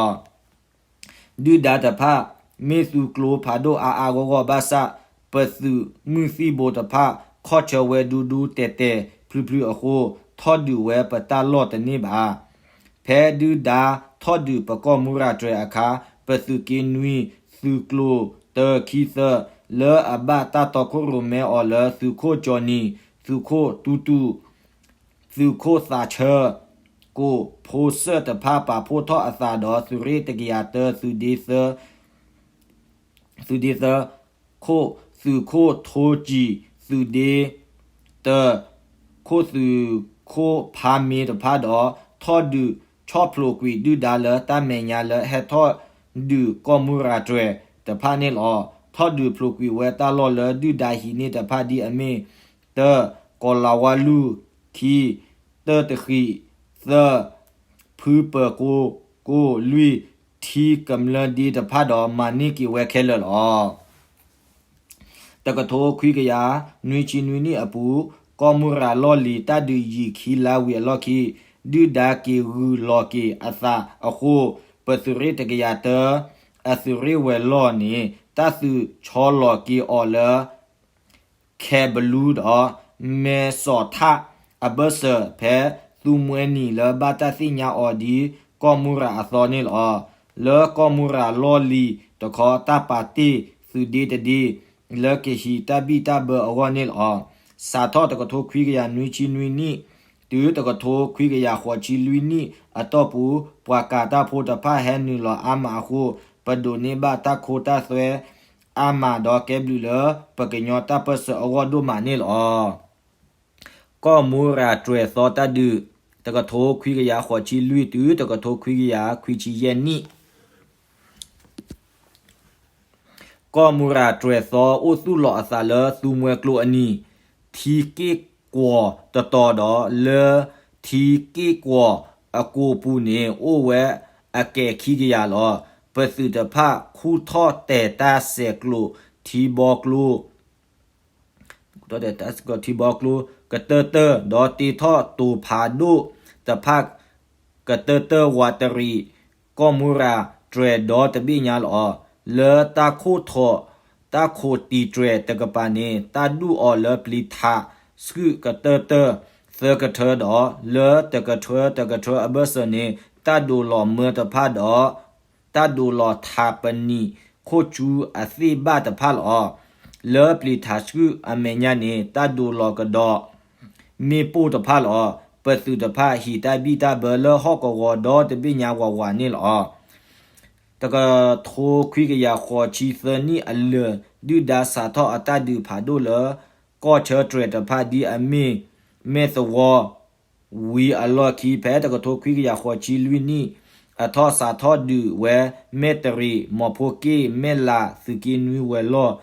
ဒုၣ်ဒါတဖၣ် မ့ၢ်သူကျိဖးဒိၣ်အါအါဂီၢ်ဂီၢ်ဘၣ်ဆၣ် ပသုးမုၢ်သံၣ်ဘိတဖၣ် ခီၣ်ဆၢဝဲဒူဒူတဲာ်တဲာ်ဖျုးဖျုးအဃိ ထီၣ်ဒုးဝဲပတၢ်လီၢ်တန့ၢ်ဘၣ်. ဖဲဒုၣ်ဒါထီၣ်ဒုးပကီၢ်မူရၤတြဲၤအခါ ပသုးက့နွံ သုးကျိၤတၢ ခံ သၢ လၢအဘၣ်တၢ်တီခိၣ်ရိၣ်မဲအီၤလၢသုးခိၣ်ကၠီနံၤ, သုးခိၣ်တူတူ, သုးခိၣ်သးဆၢ, ကိးဖိစၢၣ်တဖၣ်ပာ်ဖှိၣ်ထီၣ်အသးဒီးသုးရ့ၣ်တကယၤတၢ သုးဒ့သၢ သုးဒ့သၢ, ခိၣ်သုးခိၣ်ထိကံၤ, သုးဒ့တၢ, ခိၣ်သုးခိၣ်ဖးမ့တဖၣ်ဒီး ထီၣ်ဒုးဆီၣ်ဖျိးကွံာ်ဒုၣ်ဒါလၢတၢ်မဲာ်ညါလၢဟဲထီၣ်ဒုးကီၢ်မူရၤတြဲၤတဖၣ်န့ၣ်လီၤ. ထီၣ်ဒုးဖျိးကွံာ်ဝဲတၢ်လီၢ်လၢဒုၣ်ဒါဟံးန့ၢ်တဖၣ်ဒ်အမ့ၢ် တၢ, ကီၤလၤဝါလူၢ်, ခံ, တၢတဃံး, သၢ, ဖုပၢၤကိကိၣ်, လွံၢ်, ထံကမျၢၢ်ဒ့တဖၣ်ဒီး မၤန့ၢ်က့ၤဝဲခဲလၢာ်လီၤ. တကထိခွံကယၤနွံဆံနွံနံၣ်အပူၤ ကီၢ်မူရၤလီၢ်လံၤတၢ်ဒုးယံာ်ခံလါဝံၤအလီၢ်ခံ ဒုၣ်ဒါက့ၤဂုာ်လီၤက့ၤအသးအဃိ ပသုးရ့ၣ်တကယၤတၢ အသုးရ့ၣ်ဝဲၤလီၢ်န့ၣ် တၢ်သုးဆီလီၤက့ၤအီၤလၢ ခဲဘလူဒီး မဲစီၤထၣ်အဘၢၣ်စၢၤ ဖဲသူမှဲနံၤလၢဘၣ်တၢ်သ့ၣ်ညါအီၤဒ်ကီၢ်မူရၤအသီန့ၣ်လီၤ. လၢကီၢ်မူရၤလီၢ်လံၤတခီ တၢ်ပာ်တ့ၢ်သုးဒ့တဒ့ လၢကဟံးတၢ်ဘံၣ်တၢ်ဘၢအဂီၢ်န့ၣ်လီၤ. စးထီၣ်တကထိခွံကယၤနွံဆံနွံနံၣ် တုၤတကထိခွံကယၤဃိးဆံလွံၢ်နံၣ်အတီၢ်ပူၤ ပှၤကၤတၢ်ဖိတဖၣ်ဟဲနုာ်လီၤအါမးအဃိ ပဒိးန့ၢ်ဘၣ်တၢ်ခိတၢ်သွဲ အါမးဒီးကဲဘျုးလၢပကညီတၢ်ပၢၢ်ဆၢအဂီၢ်ဒိၣ်မးန့ၣ်လီၤ. ကီၢ်မူရၤတြဲၤသီတၢ်ဒုး တကထိခွံကယၤဃိးဆံလွံၢ်တုၤ တကထိခွံကယၤခွံဆံယဲၢ်နံၣ် ကီၢ်မူရၤတြဲၤသီအိၣ်သူၣ်လီၤအသးလၢသူမှဲကျိအနံၤ ထံက့ၢ်ကွီၤတတီၤဒီး လၢထံက့ၢ်ကွီၤအကိာ်ပူၤန့ၣ် အိၣ်ဝဲအကဲခံကယၤလီၤ. ပသုးတဖၣ်ခူၣ်ထီၣ်တဲာ်တၢ်ဆဲးကျိးထံဘီကျိ ထံဘီကျိကတၢၢ်တၢၢ် ဒီးတ့ထီၣ်တိၤဖးဒိၣ်တဖၣ် ကတၢၢ်တၢၢ်ဝးတရံး ကီၢ်မူရၤတြဲၤဒီတဘ့ၣ်ညါလီၤ. လၢတၢ်ခိၣ်ထီၣ် တၢ်ခိၣ်တံၤတြဲၤတကပၤန့ၣ် တၢ်ဒုးအီၤလၢပျံၤထးဆှုၣ်ကတၢၢ်တၢၢ်သၢကထၢဒီး လၢတကထၢတကထၢအဘၢၣ်စၢၤန့ၣ် တၢ်ဒိးလီၤမၢတဖၣ်ဒီး တၢ်ဒိးလီၤထးပနံာ်ခိၣ်ကၠူအသ့ၣ်ဘၣ်တဖၣ်လီၤ. လၢပျံၤထးဆှုၣ်အမဲာ်ညါန့ၣ် တၢ်ဒိးလီၤကဒီး မ့ၣ်ပိၢ်တဖၣ်လီၤ. ပသုးတဖၣ်ဟံးတၢ်ဘံၣ်တၢ်ဘၢလၢဟီၣ်ကဝီၤဒီတဘ့ၣ်ညါဝးဝးန့ၣ်လီၤ. တကထိခွံကယၤဃိးဆံသၢနံၣ်အလၢာ် ဒုၣ်ဒါစးထီၣ်အတၢ်ဒုးဖးဒိၣ်လၢ ကီၢ်ဆၢတြဲၤတဖၣ်ဒ်အမ့ၢ် မဲၢ်သဝီ ဝံၤအလီၢ်ခံ ဖဲတကထိခွံကယၤဃိးဆံလွံၢ်နံၣ် အထီၣ်စးထီၣ်ဒုးဝဲ မဲၢ်တရံး မီၤဖိက့ၣ် မဲၢ်လး သုးက့နွံ ဝဲၤလီၢ်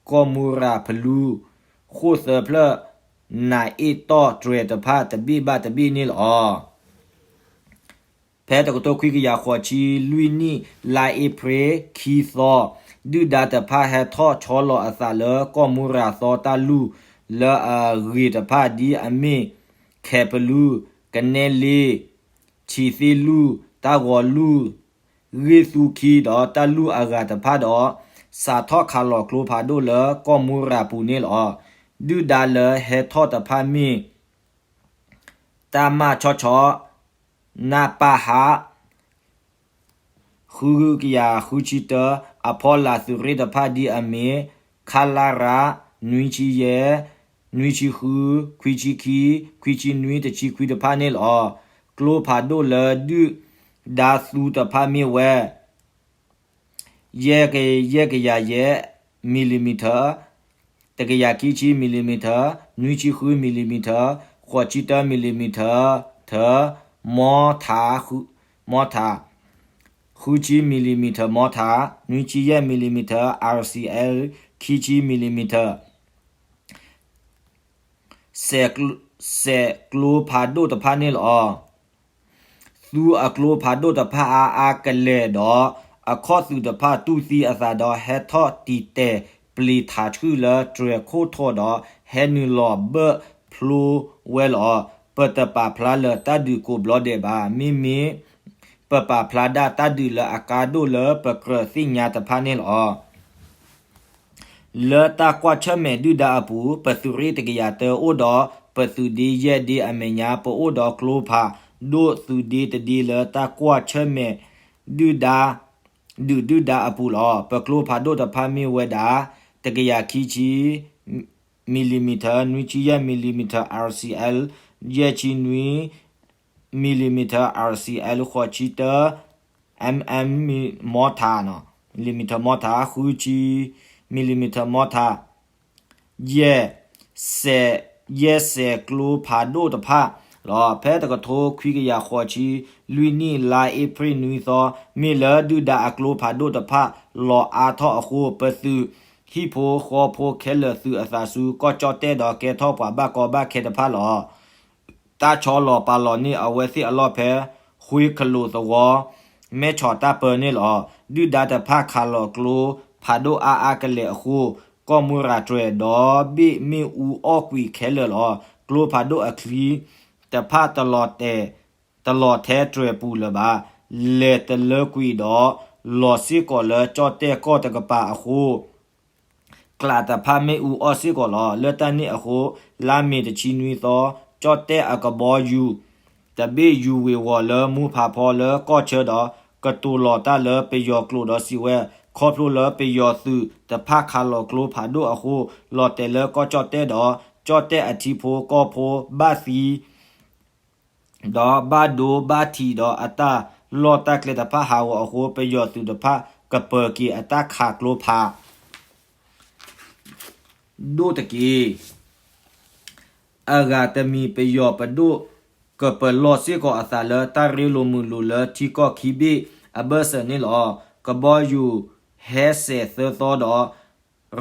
ကီၢ်မူရၤ ဖလူ ဃိၣ်သၢဖျၢၣ် နးအ့ၣ်တီၣ်တြဲၤတဖၣ်တဘ့ၣ်ဘၣ်တဘ့ၣ်န့ၣ်လီၤ. ဖဲတကထိခွံကယၤဃိးဆံလွံၢ်နံၣ် လါအ့ဖြ့ၣ်ခံသီ ဒုၣ်ဒါတဖၣ်ဟဲထီၣ်ဆီလီၤအသးလၢကီၢ်မူရၤသီတၢ်လူၢ် လၢအဂ့ၤတဖၣ်ဒ်အမ့ၢ် ခဲးဖလူ, ကနဲလ့, ဆံးသ့ၣ်လူၢ်, တၢ်ဂီၤလူၢ်, ဂ့ၢ်သူခံဒီးတၢ်လူၢ်အဂၤတဖၣ်ဒီး စးထီၣ်ခးလီၤကျိဖးဒိၣ်လၢကီၢ်မူရၤပူၤန့ၣ်လီၤ. ဒုၣ်ဒါလၢဟဲထီၣ်တဖၣ်မ့ၢ် တၢ်မၤဆီၣ်ဆီၣ် နပၣ်ဟး ဃုကယၤဃုဆံတၢ အဖီလာ်သုးရ့ၣ်တဖၣ်ဒ်အမ့ၢ် ခလရ နွံဆံယဲၢ်, နွံဆံဃု, ခွံဆံခံ, ခွံဆံနွံ, တဆံခွံတဖၣ်န့ၣ်လီၤ. ကျိဖးဒိၣ်လၢဒုၣ်ဒါသူတဖၣ်မ့ၢ်ဝဲ ယဲၢ်ကယၤယဲၢ် millimeter, တကယၤခံဆံ millimeter, နွံဆံဃု millimeter, ဃိးဆံတၢ millimeter, ထၢ mortar, mortar, ဃုဆံ millimeter mortar, နွံဆံယဲၢ် millimeter R C L, ခံဆံ millimeter စဲးကျိဖးဒိၣ်တဖၣ်န့ၣ်လီၤ. သူအကျိဖးဒိၣ်တဖၣ်အါအါကလဲာ်ဒီး အခီၣ်သုးတဖၣ်တူၢ်သံအသးဒီး ဟဲထီၣ်တံာ်တဲာ်ပျံၤထးဆှုၣ်လၢတြဲၤခိၣ်ထိးဒီး ဟဲနုာ်လီၤဘၢၣ်ဖျိဝဲလီၤ. ပတပာ်ဖျါလၢၤတၢ်ဒုးကိးဘျီဒဲးဘၣ်. မ့မ့ၢ် ပပာ်ဖျါဒၣ်တၢ်ဒုးလၢအကါဒိၣ်လၢပကြၢးသ့ၣ်ညါတဖၣ်န့ၣ်လီၤ. လၢတၢ်ကွၢ်ဆၢၣ်မဲာ်ဒုၣ်ဒါအပူၤ ပသုးရ့ၣ်တကယၤတၢအိၣ်ဒီး ပသုးဒ့ယဲၢ်ဒ့အမဲာ်ညါ ပအိၣ်ဒီးကျိဖးဒိၣ်သုးဒ့တဒ့လၢတၢ်ကွၢ်ဆၢၣ်မဲာ်ဒုၣ်ဒါ ဒုးဒုၣ်ဒါအပူၤလီၤ. ပကျိဖးဒိၣ်တဖၣ်မ့ၢ်ဝဲဒၣ် တကယၤခံဆံ millimeter, နွံဆံယဲၢ် millimeter R C L, ယဲၢ်ဆံနွံ millimeter R C L, ဃိးဆံတၢ MM mortar, millimeter mortar, ဃုဆံ millimeter mortar, ယဲၢ် ယဲၢ်စဲးကျိဖးဒိၣ်တဖၣ်လီၤ. ဖဲတကထိခွံကယၤဃိးဆံလွံၢ်နံၣ် လါအ့ဖြ့ၣ်နွံသီ မ့ၢ်လၢဒုၣ်ဒါအကျိဖးဒိၣ်တဖၣ်လီၤအါထီၣ်အဃိ ပသုးဟံၣ်ဖိဃီဖိခဲလၢာ်သုးအသးဆူ ကီၢ်ကၠီၣ်တဲၣ်ဒီးကဲထီၣ်ပှၤဘၣ်ကီဘၣ်ခဲတဖၣ်လီၤ. တၢ်ဆီလီၤပာ်လီၤန့ၢ်အဝဲသ့ၣ်အလီၢ်ဖဲ ဃ့ကလိာ်သဝီ မဲၢ်ဆီးတၢ်ပၢန့ၣ်လီၤ. ဒုၣ်ဒါတဖၣ်ခးလီၤကျိဖးဒိၣ်အါအါကလဲာ်အဃိ ကီၢ်မူရၤတြဲၤဒီဘ့ၣ်မ့ၣ်အူအီၣ်ကွံာ်ခဲလၢာ်လီၤ. ကျိဖးဒိၣ်အချံတဖၣ်တလီၤတဲာ် တလီၤထဲတြဲၤပူၤလၢၤဘၣ်. လဲၤတလၢကွံာ်ဒီး လီၤစ့ၢ်ကီးလၢကၠီၣ်တဲၣ်ကီၢ်တကပၤအဃိ ကျးတဖၣ်မ့ၣ်အူအီၣ်စ့ၢ်ကီးလီၤ. လၢတၢ်န့ၣ်အဃိ လါမ့ၤတဆံနွံသီ ကၠီၣ်တဲၣ်အကဘီယူၤ တဘ့ၣ်ယူၤဝ့ၤဝီၤလၢမူဖးဖီလၢကီၢ်ဆၢဒီး ကတိၤလီၤတၢ်လၢပယီၤကျိာ်ဒီးစံးဝဲ ခီဖျိလၢပယီၤသုးတဖၣ်ခးလီၤကျိဖးဒိၣ်အဃိ လီၤတဲာ်လၢကီၢ်ကၠီၣ်တဲၣ်ဒီး ကၠီၣ်တဲၣ်အထံဖိကီၢ်ဖိဘၣ်သံ ဒီးဘၣ်ဒိဘၣ်ထံးဒီးအတၢ်လီၢ်တၢ်ကျဲတဖၣ်ဟးဂီၤအဃိ ပယီၤသုးတဖၣ်ကပၢၤက့ၤအတၢ်ခးကျိဖး ဒိၣ်တက့ၢ်. အဂၤတမံၤပယီၤပဒိၣ် ကပလီၢ်စ့ၢ်ကီးအသးလၢတၢ်ရ့လိာ်မုာ်လိာ်လၢထံကီၢ်ခံဘ့ၣ်အဘၢၣ်စၢၤန့ၣ်လီၤ. ကဘီယူၤဟဲစဲးသၢသီဒီး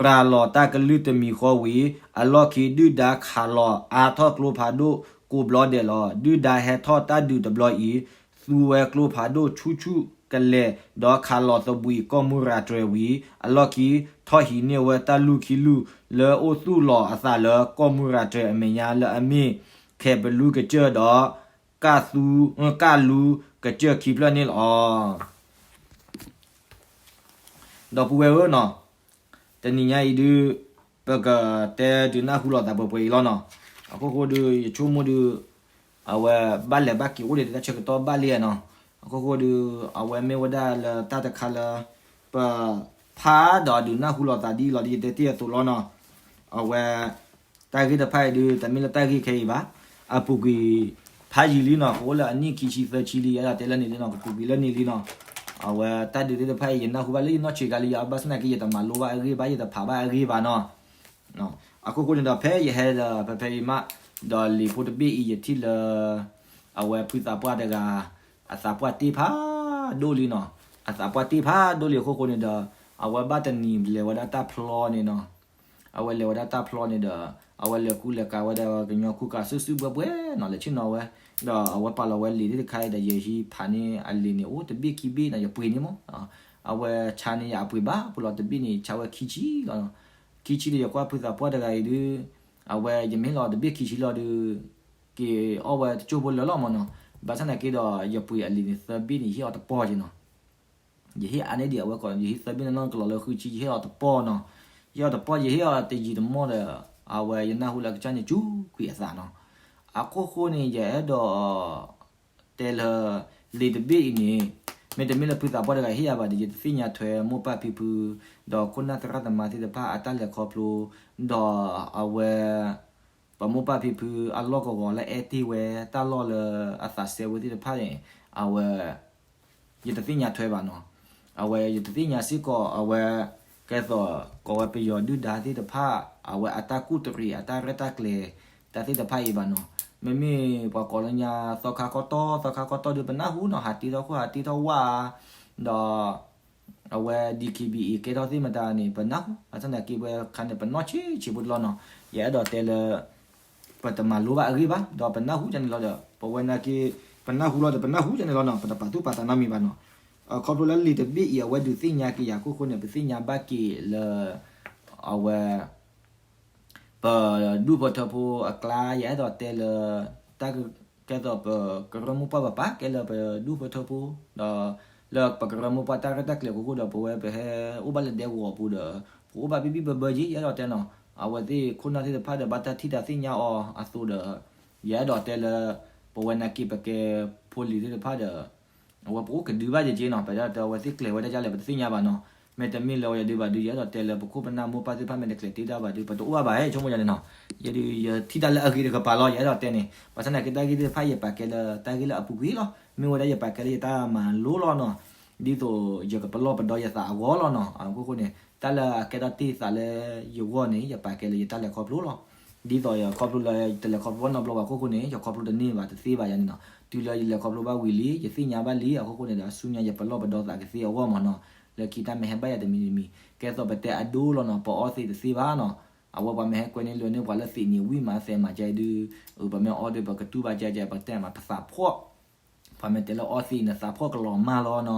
ရၤလီၤတၢ်ကလုၢ်တမံၤဃီဝံၤ အလီၢ်ခံဒုၣ်ဒါခးလီၤအါထီၣ်ကျိဖးဒိၣ်ကိးဘျီဒဲးလီၤ. ဒုၣ်ဒါဟဲထီၣ်တၢ်ဒုးတဘျီအံၤ သူဝဲကျိဖးဒိၣ်ဆူၣ်ဆူၣ်ကလဲာ် ဒီးခးလီၤသဘှံးကီၢ်မုၢ်ရၤတြဲၤဝံၤ အလီၢ်ခံထီၣ်ဟံးန့ၢ်ဝဲတၢ်လူၢ်ခံလူၢ်လၢအိၣ်သူၣ်လီၤအသးလၢကီၢ်မုၢ်ရၤတြဲၤအမဲာ်ညါလၢအမ့ၢ် ခဲပလူကစၢၢ်ဒီး ကၢ်သူ ကၢ်လူကစၢၢ်ခံဖျၢၣ်န့ၣ်လီၤ. ဒီပုၢ်ဝဲၢ်ဧၢနီၤ, တနံၤညါအံၤဒုး ပကတဲဒုးနၢ်ဟူလိာ်သးပှဲၤပှဲၤအံၤလီၤနီၤ. အခိၣ်ဃိဒုး ယဆိကမိၣ်ဒုး အဝဲဘၣ်လဲၤဘၣ်က့ၤအိၣ်ဒံးတၢ်ဆၢကတီၢ်ဘၣ်လံနီၤ. အခိၣ်ဃိဒုး အဝဲမ့ၢ်ဝဲဒၣ်လၢတၢ်တခါလၢ ပဖးဒီးဒုးနၢ်ဟူလိာ်သးဒ်အံၤလီၤ ဒ်ယတဲတ့ၢ်အသိးလီၤနီၤ. အဝဲ တၢ်ဂ့ၢ်တဖၣ်အံၤဒုး တမ့ၢ်လၢတၢ်ဂ့ၢ်ခဲအံၤဘၣ်. အပူၤကွံာ်ဖးယံာ်လံနီၤ, ကအိၣ်လၢအနံၣ်ခံဆံသၢဆံလံ, ယအဲၣ်ဒိးတဲလၢန့ၣ်လံနီၤ, ကပူၤကွံာ်လၢန့ၣ်လံနီၤ. အဝဲတၢ်ဒုးသ့ၣ်တဖၣ်အံၤ ယနၢ်ဟူဘၣ်လၢယနီၢ်ဆံးခါလံ, ယဘၣ်ဆၣ်သနာ်က့ ယတမၤလိဘၣ်အဂ့ၢ်ဘၣ်, ယတဖးဘၣ်အဂ့ၢ်ဘၣ်နီၤ. အခိၣ်ဃိန့ၣ်ဒီး ဖဲယဟဲဒီး ဖဲဖဲအံၤမး ဒီးလံာ်ဖိတဘ့ၣ်အံၤ ယထံၣ်လၢ အဝဲဖုသးပှၢ်တဂၤ အသးပှၢ်တ့ၢ်ဖးဒိၣ်လံနီၤ. အသးပှၢ်တ့ၢ်ဖးဒိၣ်လံအခိၣ်ဃိန့ၣ်ဒီး အဝဲဘၣ်တနံၤလဲၤဝဲဒၣ်တၢ်ဖျီန့ၣ်နီၤ. အဝဲလဲၤဝဲဒၣ်တၢ်ဖျီန့ၣ်ဒီး အဝဲလဲၤကူလဲၤကၤဝဲဒၣ်ကညီကူကၤစုာ်စုာ်ဘှဲဘှဲနီၤ, လဲၤဆ့ၣ်နီၤဝဲ, ဒီးအဝဲပာ်လီၤဝဲလံာ်သ့ၣ်တခါအံၤဒီး ယဟံးဖးန့ၢ်အလံာ်န့ၣ် အိၣ်တဘ့ၣ်ခံဘ့ၣ်နီၤ, ယပှ့ၤန့ၢ်မး. အဝဲဆါန့ၢ်ယၤအပှ့ၤဘၣ်, ပှ့ၤလီၤတဘ့ၣ်န့ၣ် ဆါဝဲခံဆံလီၤ. ခံဆံဒီး ယကွၢ်ဖုသးပှၢ်တဂၤအံၤဒုး အဝဲယမ့ၢ်လီၤတဘ့ၣ်ခံဆံလီၤဒုး က့ၤအီၣ်ဝဲတကၠိၢ်ဖိလၢာ်လီၤမးနီၤ. ဘၣ်ဆၣ်သနာ်က့ဒီး ယပှ့ၤအလံာ်န့ၣ်သၢဘ့ၣ်န့ၣ် ယဟ့ၣ်အီၤတပီၢ်က့နီၤ. ယဟ့ၣ်အါန့ၢ်ဒံးအဝဲကီး, ယဟ့ၣ်သၢဘ့ၣ်န့ၣ်နီၢ်ကလီၤလၢဃုဆံ ယဟ့ၣ်အီၤတပီၢ်နီၤ. ယဟ့ၣ်အီၤတပီၢ် ယဟ့ၣ်အီၤတယံာ်တမီၢ်ဒီး အဝဲယနၢ်ဟူလၢအကစၢ်န့ၣ် စူၤကွံာ်အသးနီၤ. အခိၣ်ဃိန့ၣ် ယအဲၣ်ဒိး တဲလၢ လံာ်တဘ့ၣ်အံၤန့ၣ် မ့တမ့ၢ်လၢဖုသးပှၢ်တဂၤဟ့ၣ်ယၤဘၣ်ဒီး ယတသ့ၣ်ညါထွဲမိၢ်ပၢ်ဖံဖု ဒီးခိၣ်နၢ်သရၣ်သမါသ့ၣ်တဖၣ်အတၢ်လဲၤခီဖျိ ဒီးအဝဲ ပမိၢ်ပၢ်ဖံဖုအလီၢ်ကဝီၤလၢအဲၣ်တ့ၢ်ဝဲ တၢ်လီၢ်လၢအသးစဲဝဲသ့ၣ်တဖၣ်န့ၣ် အဝဲ ယတသ့ၣ်ညါထွဲဘၣ်နီၤ. အဝဲယတသ့ၣ်ညါစ့ၢ်ကီး အဝဲ ကဲသိး ကိးဝဲပယီၤဒုၣ်ဒါသ့ၣ်တဖၣ် အဝဲအတၢ်ကူၣ်တရံး အတၢ်ရဲၣ်တၢ်ကျဲၤ တၢ်သ့ၣ်တဖၣ်အံၤဘၣ်နီၤ. မ့မ့ၢ်ပှၤကိးလၢညါ သီခါခီတီ သီခါခီတီဒီး ပနၢ်ဟူနီၤ, ဟးတ့ထီၣ်ခိၣ် ဟးတ့ထီၣ်ဝၣ်ဧါ, ဒီး အဝဲ DKBA ကဲထီၣ်သ့ၣ်မတၤန့ၣ် ပနၢ်ဟူ, ဘၣ်ဆၣ်သနာ်က့ ပဝဲခါန့ၣ် ပနီၢ်ဆံးဆံးဖိတလီၤနီၤ. ယအဲၣ်ဒိးတဲလၢ ပတမၤလိဘၣ်အဂ့ၢ်ဘၣ်, ဒီးပနၢ်ဟူဒ်န့ၣ်လီၤဒီး ပဝဲနာ်က့ ပနၢ်ဟူလီၤဒီး ပနၢ်ဟူဒ်န့ၣ်လီၤနီၤ, ပတပာ်သူၣ်ပာ်သးနီတမံၤဘၣ်နီၤ. ခီဖျိလၢလံာ်တဘ့ၣ်အံၤ အဝဲဒုးသ့ၣ်ညါက့ၤယၤအခိၣ်ဃိန့ၣ် ပသ့ၣ်ညါဘၣ်က့ၤလၢ အဝဲ ပဒူၣ်ဖိထၢဖိအကျါ ယအဲၣ်ဒိးတဲလၢ တၢ်ကဲသိးပကရၢမိၢ်ပှၢ်ပပာ်ကဲလၢပဒူၣ်ဖိထၢဖိ, ဒီး လၢပကရၢမိၢ်ပှၢ်တၢ်ရဲၣ်တၢ်ကျဲၤအခိၣ်ဃိဒီး ပဝဲပဟဲအိၣ်ဘၣ်လၢဒဲကဝီၤပူၤဒီး ပအိၣ်ဘၣ်ဘံၣ်ဘံၣ်ဘၢဘၢယ့ၣ်, ယအဲၣ်ဒိးတဲနီၤ, အဝဲသ့ၣ်ခိၣ်နၢ်သ့ၣ်တဖၣ်ဒီး ဘၣ်တၢ်ထံၣ်တၢ်သ့ၣ်ညါအီၤအသိးဒီး ယအဲၣ်ဒိးတဲလၢ ပဝဲနာ်က့ ပကဲဖိလံၤသ့ၣ်တဖၣ်ဒီး အဝဲပအိၣ်ကဒုဘၣ်ယက့နီၤ, ပတဲအဝဲသ့ၣ်ကျဲၤဝဲဒ်လဲၣ် ပတသ့ၣ်ညါဘၣ်နီၤ. မ့တမ့ၢ်လၢအဝဲဒုးဘၣ်ဒုး ယအဲၣ်ဒိးတဲလၢ ပခိၣ်ပနၢ်မိၢ်ပၢ်သ့ၣ်တဖၣ် မ့ၢ်တကျဲၤတ့ၢ်တၢ်ဘၣ်ဒုး ပတအိၣ်ဘၣ်ဘၣ် ဟဲဆိကမိၣ်ယၤန့ၣ်နီၤ. ယဲဒုး ယထံၣ်တၢ်လၢအဂ့ၤတကပၤလီၤ ယအဲၣ်ဒိးတဲန့ၣ်, ဘၣ်ဆၣ်သနာ်က့ တၢ်ဂ့ၢ်သ့ၣ်တဖၣ် ယပာ်ကဲလၢတၢ်ဂ့ၢ်လၢအပူၤကွံာ်လီၤ. မ့ၢ်ဝဲဒၣ်ယပာ်ကဲလၢယတၢ်မၤလိလီၤနီၤ. ဒ်သိးယကပလီၢ်ပဒီယသးအဂီၢ်လီၤနီၤ. အခိၣ်ဃိန့ၣ် တၢ်လၢအကဲထီၣ်တ့ၢ်သးလၢယဂီၢ်န့ၣ် ယပာ်ကဲလၢယတၢ်လဲၤခီဖျိလီၤ. ဒ်သိးယခီဖျိလၢယတလဲၤခီဖျိဘၣ်နီတဘျီဘၣ်အခိၣ်ဃိန့ၣ် ယခီဖျိတန့ၢ်ဘၣ်တသ့ဘၣ်ယၤန့ၣ်နီၤ. တုၤလၢယလဲၤခီဖျိဘၣ်ဝံၤလံ ယသ့ၣ်ညါဘၣ်လံအခိၣ်ဃိန့ၣ်ဒီး ဆူညါယပလီၢ်ပဒီသးကသ့အဂီၢ်မးနီၤ. လၢခံတၢ်မ့ၢ်ဟဲဘၣ်ယၤတမံၤတမံၤ ကဲသိးပတဲအဒိလီၤနီၤ, ပအီသံးတသ့ဘၣ်နီၤ. အဝဲပှၤမ့ၢ်ဟဲကွဲန့ၢ်လွဲန့ၢ်ပှၤလၢသံးန့ၣ် ဝံၣ်မးသဲမးကဲဒုး ပမ့ၢ်အီဒုး ပကတူၢ်ဘၣ်ကဲကဲ ပတဲမးပသးဖှီၣ် ပှၤမ့ၢ်တဲလၢအီသံးန့ၣ် သးဖှီၣ်ကလီၤမၢ်လီၤန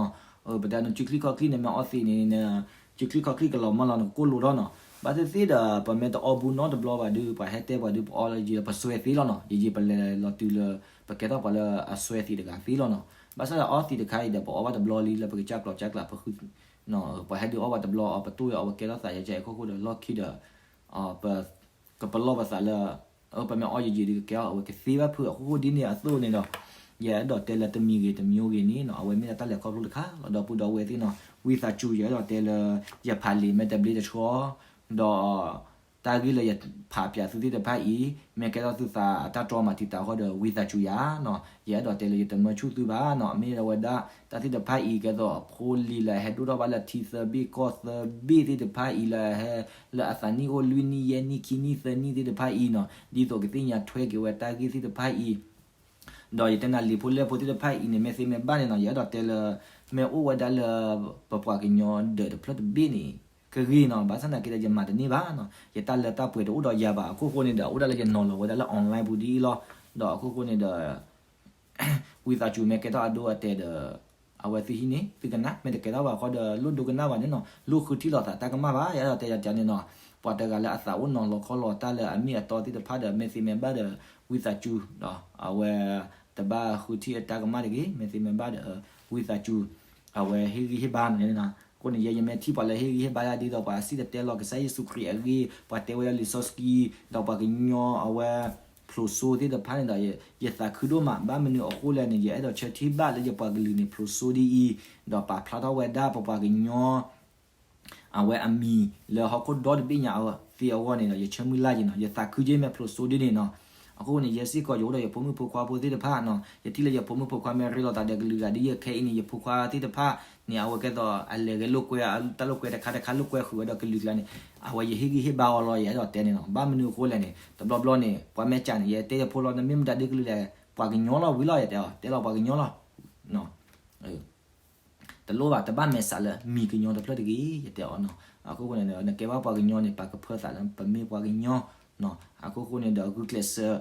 ီၤ. ပတဲနစုချံခီၣ်ချံန့ၣ် မ့ၢ်အီသံးန့ၣ် နစုချံခီၣ်ချံကလီၤမၢ်လီၤ နကကိၢ်လိာ်ထီၣ်နီၤ. ဘၣ်သ့ၣ်သ့ၣ်ဒီး ပမ့ၢ်တအီဘူးနီတဘျီဘၣ်ဒုး ပှၤဟဲတဲပှၤဒုး ပအီလၢယပစွဲသ့လီၤနီၤ. ယယံာ်ပလဲၤလီၤတုၤလၢ ပကဲထီၣ်ပှၤလၢအစွဲသံးတဂၤသ့လီၤနီၤ. ဘၣ်ဆၣ်ဒီးအီသံးတခါအံၤဒီး ပအီဘၣ်တဘျီလံလၢပကစၢ်ကျိၤစၢ်ကျး ပဃု ပှၤဟဲဒုးအီဘၣ်တဘျီအီၤ ပတိၢ်အီၤ အဝဲကဲထီၣ်သးယဲကဲအခိၣ်ဃိဒီး လီၢ်ခံဒီး ပ ကပလီၢ်ပသးလၢ ပမ့ၢ်အီယံာ်ယံာ်ဒုးကကဲအီၤ အဝဲကသ့ဘၣ်ဖုးအဃိဃိဒ်န့ၣ်အသိးန့ၣ်ဒီး ယအဲၣ်ဒိးတဲလၢတမံၤဂ့ၤတမံၤဂ့ၤန့ၣ်နီၤ အဝဲမ့ၢ်ဒၣ်တၢ်လဲၤခီဖျိတခါလီၤ. ဒီပုၢ်ဒီဝဲၢ်သ့ၣ်နီၤ ဝံသးစူၤ ယအဲၣ်ဒိးတဲလၢ ယဖးလံာ်မ့ၢ်တဘျ့တဆှီ ဒီး တၢ်ဂ့ၢ်လၢယဖးပၠးသုသ့ၣ်တဖၣ်အံၤ မ့ၢ်ကဲထီၣ်သုသးအတၢ်တြီမၤတံာ်တာ်အဃိဒီး ဝံသးစူၤယၤနီၤ, ယအဲၣ်ဒိးတဲလၢယတမၢဆူၣ်သုဘၣ်နီၤ, မ့ၢ်ဒၣ်ဝဲဒၣ် တၢ်သ့ၣ်တဖၣ်အံၤ ကဲသိးအဖိလံၤလၢအဟဲဒိၣ်ထီၣ်ဘၣ်လၢထံသၢဘ့ၣ်ကီၢ်သၢဘ့ၣ်သ့ၣ်တဖၣ်အံၤ လၢအဟဲ လၢအသးနံၣ်အိၣ်လွံၢ်နံၣ်ယဲၢ်နံၣ်ခံနံၣ်သၢနံၣ်သ့ၣ်တဖၣ်အံၤနီၤ, ဒ်သိးကသ့ၣ်ညါထွဲက့ၤဝဲတၢ်ဂ့ၢ်သ့ၣ်တဖၣ်အံၤ ဒီးယတဲနၤလံာ်ဖိလဲၢ်ဖိသ့ၣ်တဖၣ်အံၤန့ၣ် မ့ၢ်သ့မ့ၢ်ဘၣ်န့ၣ်နီၤ, ယအဲၣ်ဒိးတဲလၢ မ့ၢ်အိၣ်ဝဲဒၣ်လၢ ပပှၤကညီဒၢးတဖျၢၣ်တဘ့ၣ်န့ၣ် ကဂ့ၤနီၤ, ဘၣ်ဆၣ်သနာ်က့ဒီးယမၤတန့ၢ်ဘၣ်နီၤ, ယတၢ်လၢတၢ်ပှဲၤတအိၣ်ဒီးယၤဘၣ်, အခိၣ်ဃိန့ၣ်ဒီး အိၣ်ဒၣ်လၢယနီၤလီၤဝဲဒၣ်လၢ online ပူၤဒ်အံၤလီၤ, ဒီးအခိၣ်ဃိန့ၣ်ဒီး ဝံသးစူၤမ့ၢ်ကဲထီၣ်အဒိအတဲာ်ဒီး အဝဲသုဟံးန့ၢ် သုကနၣ်, မ့ၢ်တကဲထီၣ်ဘၣ်ဃီဒီး လိၣ်ဒိကနၣ်ဘၣ်န့ၣ်နီၤ, လိၣ်ဃုထံၣ်လိာ်သးတၢ်ကမၣ်ဘၣ်, ယအဲၣ်ဒိးတဲယၤန့ၣ်နီၤ, ပှၤတဂၤလၢအသးအိၣ်နီၤလီၤခီလီၤတၢ်လၢအမ့ၢ်အတီသ့ၣ်တဖၣ်ဒီး မ့ၢ်သ့မ့ၢ်ဘၣ်ဒီး ဝံသးစူၤဒီး အဝဲ တဘၣ်ဃုထံၣ်အတၢ်ကမၣ်တဂ့ၤ, မ့ၢ်သ့မ့ၢ်ဘၣ်ဒီး ဝံသးစူၤ အဝဲဟ့ၣ်ဂံၢ်ဟ့ၣ်ဘါန့ၣ်နီၤ, အဃိန့ၣ် ယဲယမ့ၢ်ထံၣ်ပှၤလၢဟ့ၣ်ဂံၢ်ဟ့ၣ်ဘါယၤဒ်သိးပှၤစံၣ်တဲၤတဲလီၤကစၢ်ယ့ၣ်ၡူးခရံာ်အဂ့ၢ်, ပှၤတဲဝဲဒၣ်လံာ်စီဆှံ, ဒီးပှၤကညီအဝဲ ဖျိးစိသ့ၣ်တဖၣ်န့ၣ်ဒီး ယသးခုဒိၣ်မး, ဘၣ်မနုၤအဃိလဲၣ်န့ၣ် ယအဲၣ်ဒိးဆၢထံၣ်ဘၣ်လၢယပှၤကလုာ်န့ၣ် ဖျိးစိဒ်အံၤ, ဒီးပာ်ဖျါထီၣ်ဝဲဒၣ်ပပှၤကညီ အဝဲအမံၤလၢဟီၣ်ခိၣ်ဒီတဘ့ၣ်ညါသ့အဂီၢ်န့ၣ်ဒီး ယဆၢမုၢ်လၢ်က့ၤနီၤ, ယသးခုက့ၤမ့ၢ်ဖျိးစိဒ်န့ၣ်နီၤ, အဃိန့ၣ် ယဲစ့ၢ်ကီး ယအိၣ်ဒီးယဖိမုၣ်ဖိခွါဖိသ့ၣ်တဖၣ်နီၤ, ယထံၣ်လၢယဖိမုၣ်ဖိခွါမ့ၢ်ရ့လိာ်သးဒီးကလုာ်ဂၤဒ်ယဲခဲအံၤန့ၣ် ယဖိခွါသ့ၣ်တဖၣ်န့ၣ် အဝဲကဲသိးအလဲၤဂဲၤလိာ်ကွဲ တၢ်လိာ်ကွဲတခါတခါလိာ်ကွဲဃုာ်ဝဲဒီးကလုာ်ကျါန့ၣ်, အဝဲယဟ့ၣ်ဂံၢ်ဟ့ၣ်ဘါအီၤလီၤ, ယအဲၣ်ဒိးတဲန့ၣ်နီၤ, ဘၣ်မနုၤအဃိလဲၣ်န့ၣ် တဘျီဘျီန့ၣ် ပှၤမဲာ်ကၠးန့ၣ် ယတဲယဖိလီၤ, နမ့ၢ်မတၤဒ်ကလုာ်လဲၣ်, ပှၤကညီလီၤဝံၤလီၤ, ယတဲအီၤ တဲလီၤပှၤကညီလီၤ တလိၣ်ဘၣ်, တဘၣ်မဲာ်ဆှးလၢမံၤကညီတဖျၢၣ်တဂ့ၤ, ယတဲအီၤနီၤ, အခိၣ်ဃိန့ၣ်ဒီး နကဲဘၣ်ပှၤကညီန့ၣ် ပာ်ကဖၢသးလၢပမ့ၢ်ပှၤကညီ, အခိၣ်ဃိန့ၣ်ဒီးဂုာ်ကျဲးစၢး,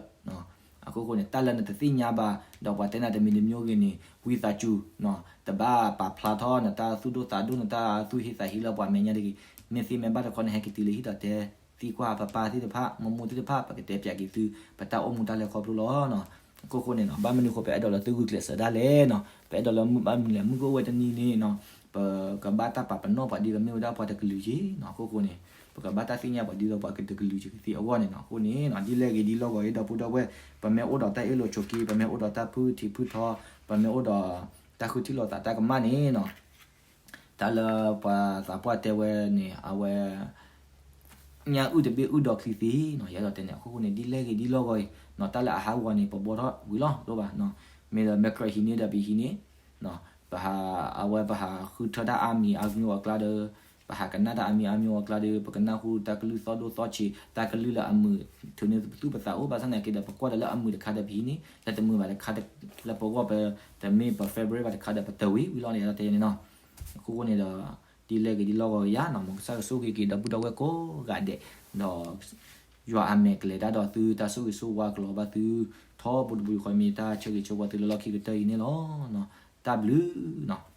အခိၣ်ဃိန့ၣ် တၢ်လၢနတသ့ၣ်ညါဘၣ် ဒီးပှၤတဲနၤတမံၤတမံၤဂ့ၤန့ၣ် ဝံသးစူၤ တဘၣ်ပာ်ဖျါထီၣ်နတၢ်သူၣ်ဒိၣ်သးဒိၣ် နတၢ်သူၣ်ဟ့သးဟ့လၢပှၤမဲာ်ညါတဂ့ၤ, မ့ၢ်သ့မ့ၢ်ဘၣ်တခီန့ၣ် ဟဲက့ၤတုၤလၢဟံၣ်ဒီးတဲသံကွၢ်ပပၢ်သ့ၣ်တဖၣ် မိၢ်မိၢ်သ့ၣ်တဖၣ် ပကတဲပၠးက့ၤသု ပတၢ်အိၣ်မူတၢ်လဲၤခီဖျိလီၤ. အခိၣ်ဃိန့ၣ်နီၤ ဘၣ်မနုၤအဃိ ပအဲၣ်ဒိးလၢသုဂုာ်ကျဲးစၢးဒၣ်လဲာ်နီၤ, ပအဲၣ်ဒိးလၢမုၢ်ဘၣ်မနုၤလဲၣ် မုၢ်ကအိၣ်ဝဲတနံၤန့ၣ်နီၤ, ပကဘၣ်တၢ်ပာ်ပနီၣ်ပှၤဒ်သိးမ့ၢ်ဝဲဒၣ်ပှၤတကလုာ်က့ၤနီၤ, အခိၣ်ဃိန့ၣ် ပကဘၣ်တၢ်သ့ၣ်ညါပှၤဒ်သိးပှၤတကလုာ်က့ၤကသ့အဂီၢ်န့ၣ်နီၤ, အဃိန့ၣ်နီၤ ဒ်လဲၣ်ဂ့ၤဒ်လီၢ်ဂီၤအံၤ ဒီပုၢ်ဒီဝဲၢ် ပမ့ၢ်အိၣ်ဒီးတၢ်အ့ၣ်လိာ်ဆိးက့ ပမ့ၢ်အိၣ်ဒီးတၢ်ဖုၣ်ထံဖုၣ်ထီ ပမ့ၢ်အိၣ်ဒီးတၢ်ဃုထံၣ်လိာ်သးတၢ်ကမၣ်န့ၣ်နီၤ တၢ်လၢပှၤသးပှၢ်တဲဝဲန့ၣ် အဝဲ ညၣ်အုၣ်တဘ့ၣ်အုၣ်ဒီးချံသ့နီၤ, ယအဲၣ်ဒိးတဲန့ၣ် အခိၣ်ဃိန့ၣ် ဒ်လဲၣ်ဂ့ၤဒ်လီၢ်ဂီၤအံၤနီၤ, တၢ်လၢအဟးဂီၤန့ၣ် ပဘှီထီၣ်ဝံၤလီၤဒိၣ်ဘၣ်, မ့ၢ်ဒီးမဲာ်ကြၢးဟံးန့ၢ်ဒီးပဟံးန့ၢ်, ပဟး အဝဲပဟးဃုထၢတၢ်အါမံၤအါမျိၤအကျါဒီး ပဟးကနၣ်တၢ်အါမံၤအါမျိၤအကျါဒီး ပကနၢ်ဟူတၢ်ကလုၢ်သီၣ်ဒိၣ်သီၣ်ဆံး တၢ်ကလုၢ်လၢအမုာ် ထုးန့ၢ်ပသူၣ်ပသးအိၣ် ဘၣ်ဆၣ်သနာ်က့ဒီး ပကွၢ်ဒီးလၢအမုာ်တခါဒီးပဟံးန့ၢ် လၢတမုာ်ဘၣ်တခါ လၢပဂီၢ်ပ တမ့ၢ်ပ favorite ဘၣ်တခါဒီး ပတဝံၤဝံၤလီၤန့ၣ် ယအဲၣ်ဒိးတဲန့ၣ်နီၤ, အခိၣ်ဃိန့ၣ်ဒီး ဒ်လဲၣ်ဂ့ၤဒ်လီၢ်ဂီၤယၤနီၤ, မ်ကစၢ်ကဆိၣ်ဂ့ၤက့ၤဒီပုၢ်ဒီဝဲၢ်ကိးဂၤဒဲး, ဒီး ယွၤအမဲာ်ကလဲၤတၢ်ဒီးသု တၢ်ဆိၣ်ဂ့ၤဆိၣ်ဝါကလီၤဘၣ်သု ထီဘိတဘိယူၢ်ဃီ မ့ၢ်တၢ်ဆၢဂ့ၤဆၢဝါသုလၢလီၢ်ခံကတၢၢ်အံၤန့ၣ်လီၤ. တၢ်ဘျုးနီၤ.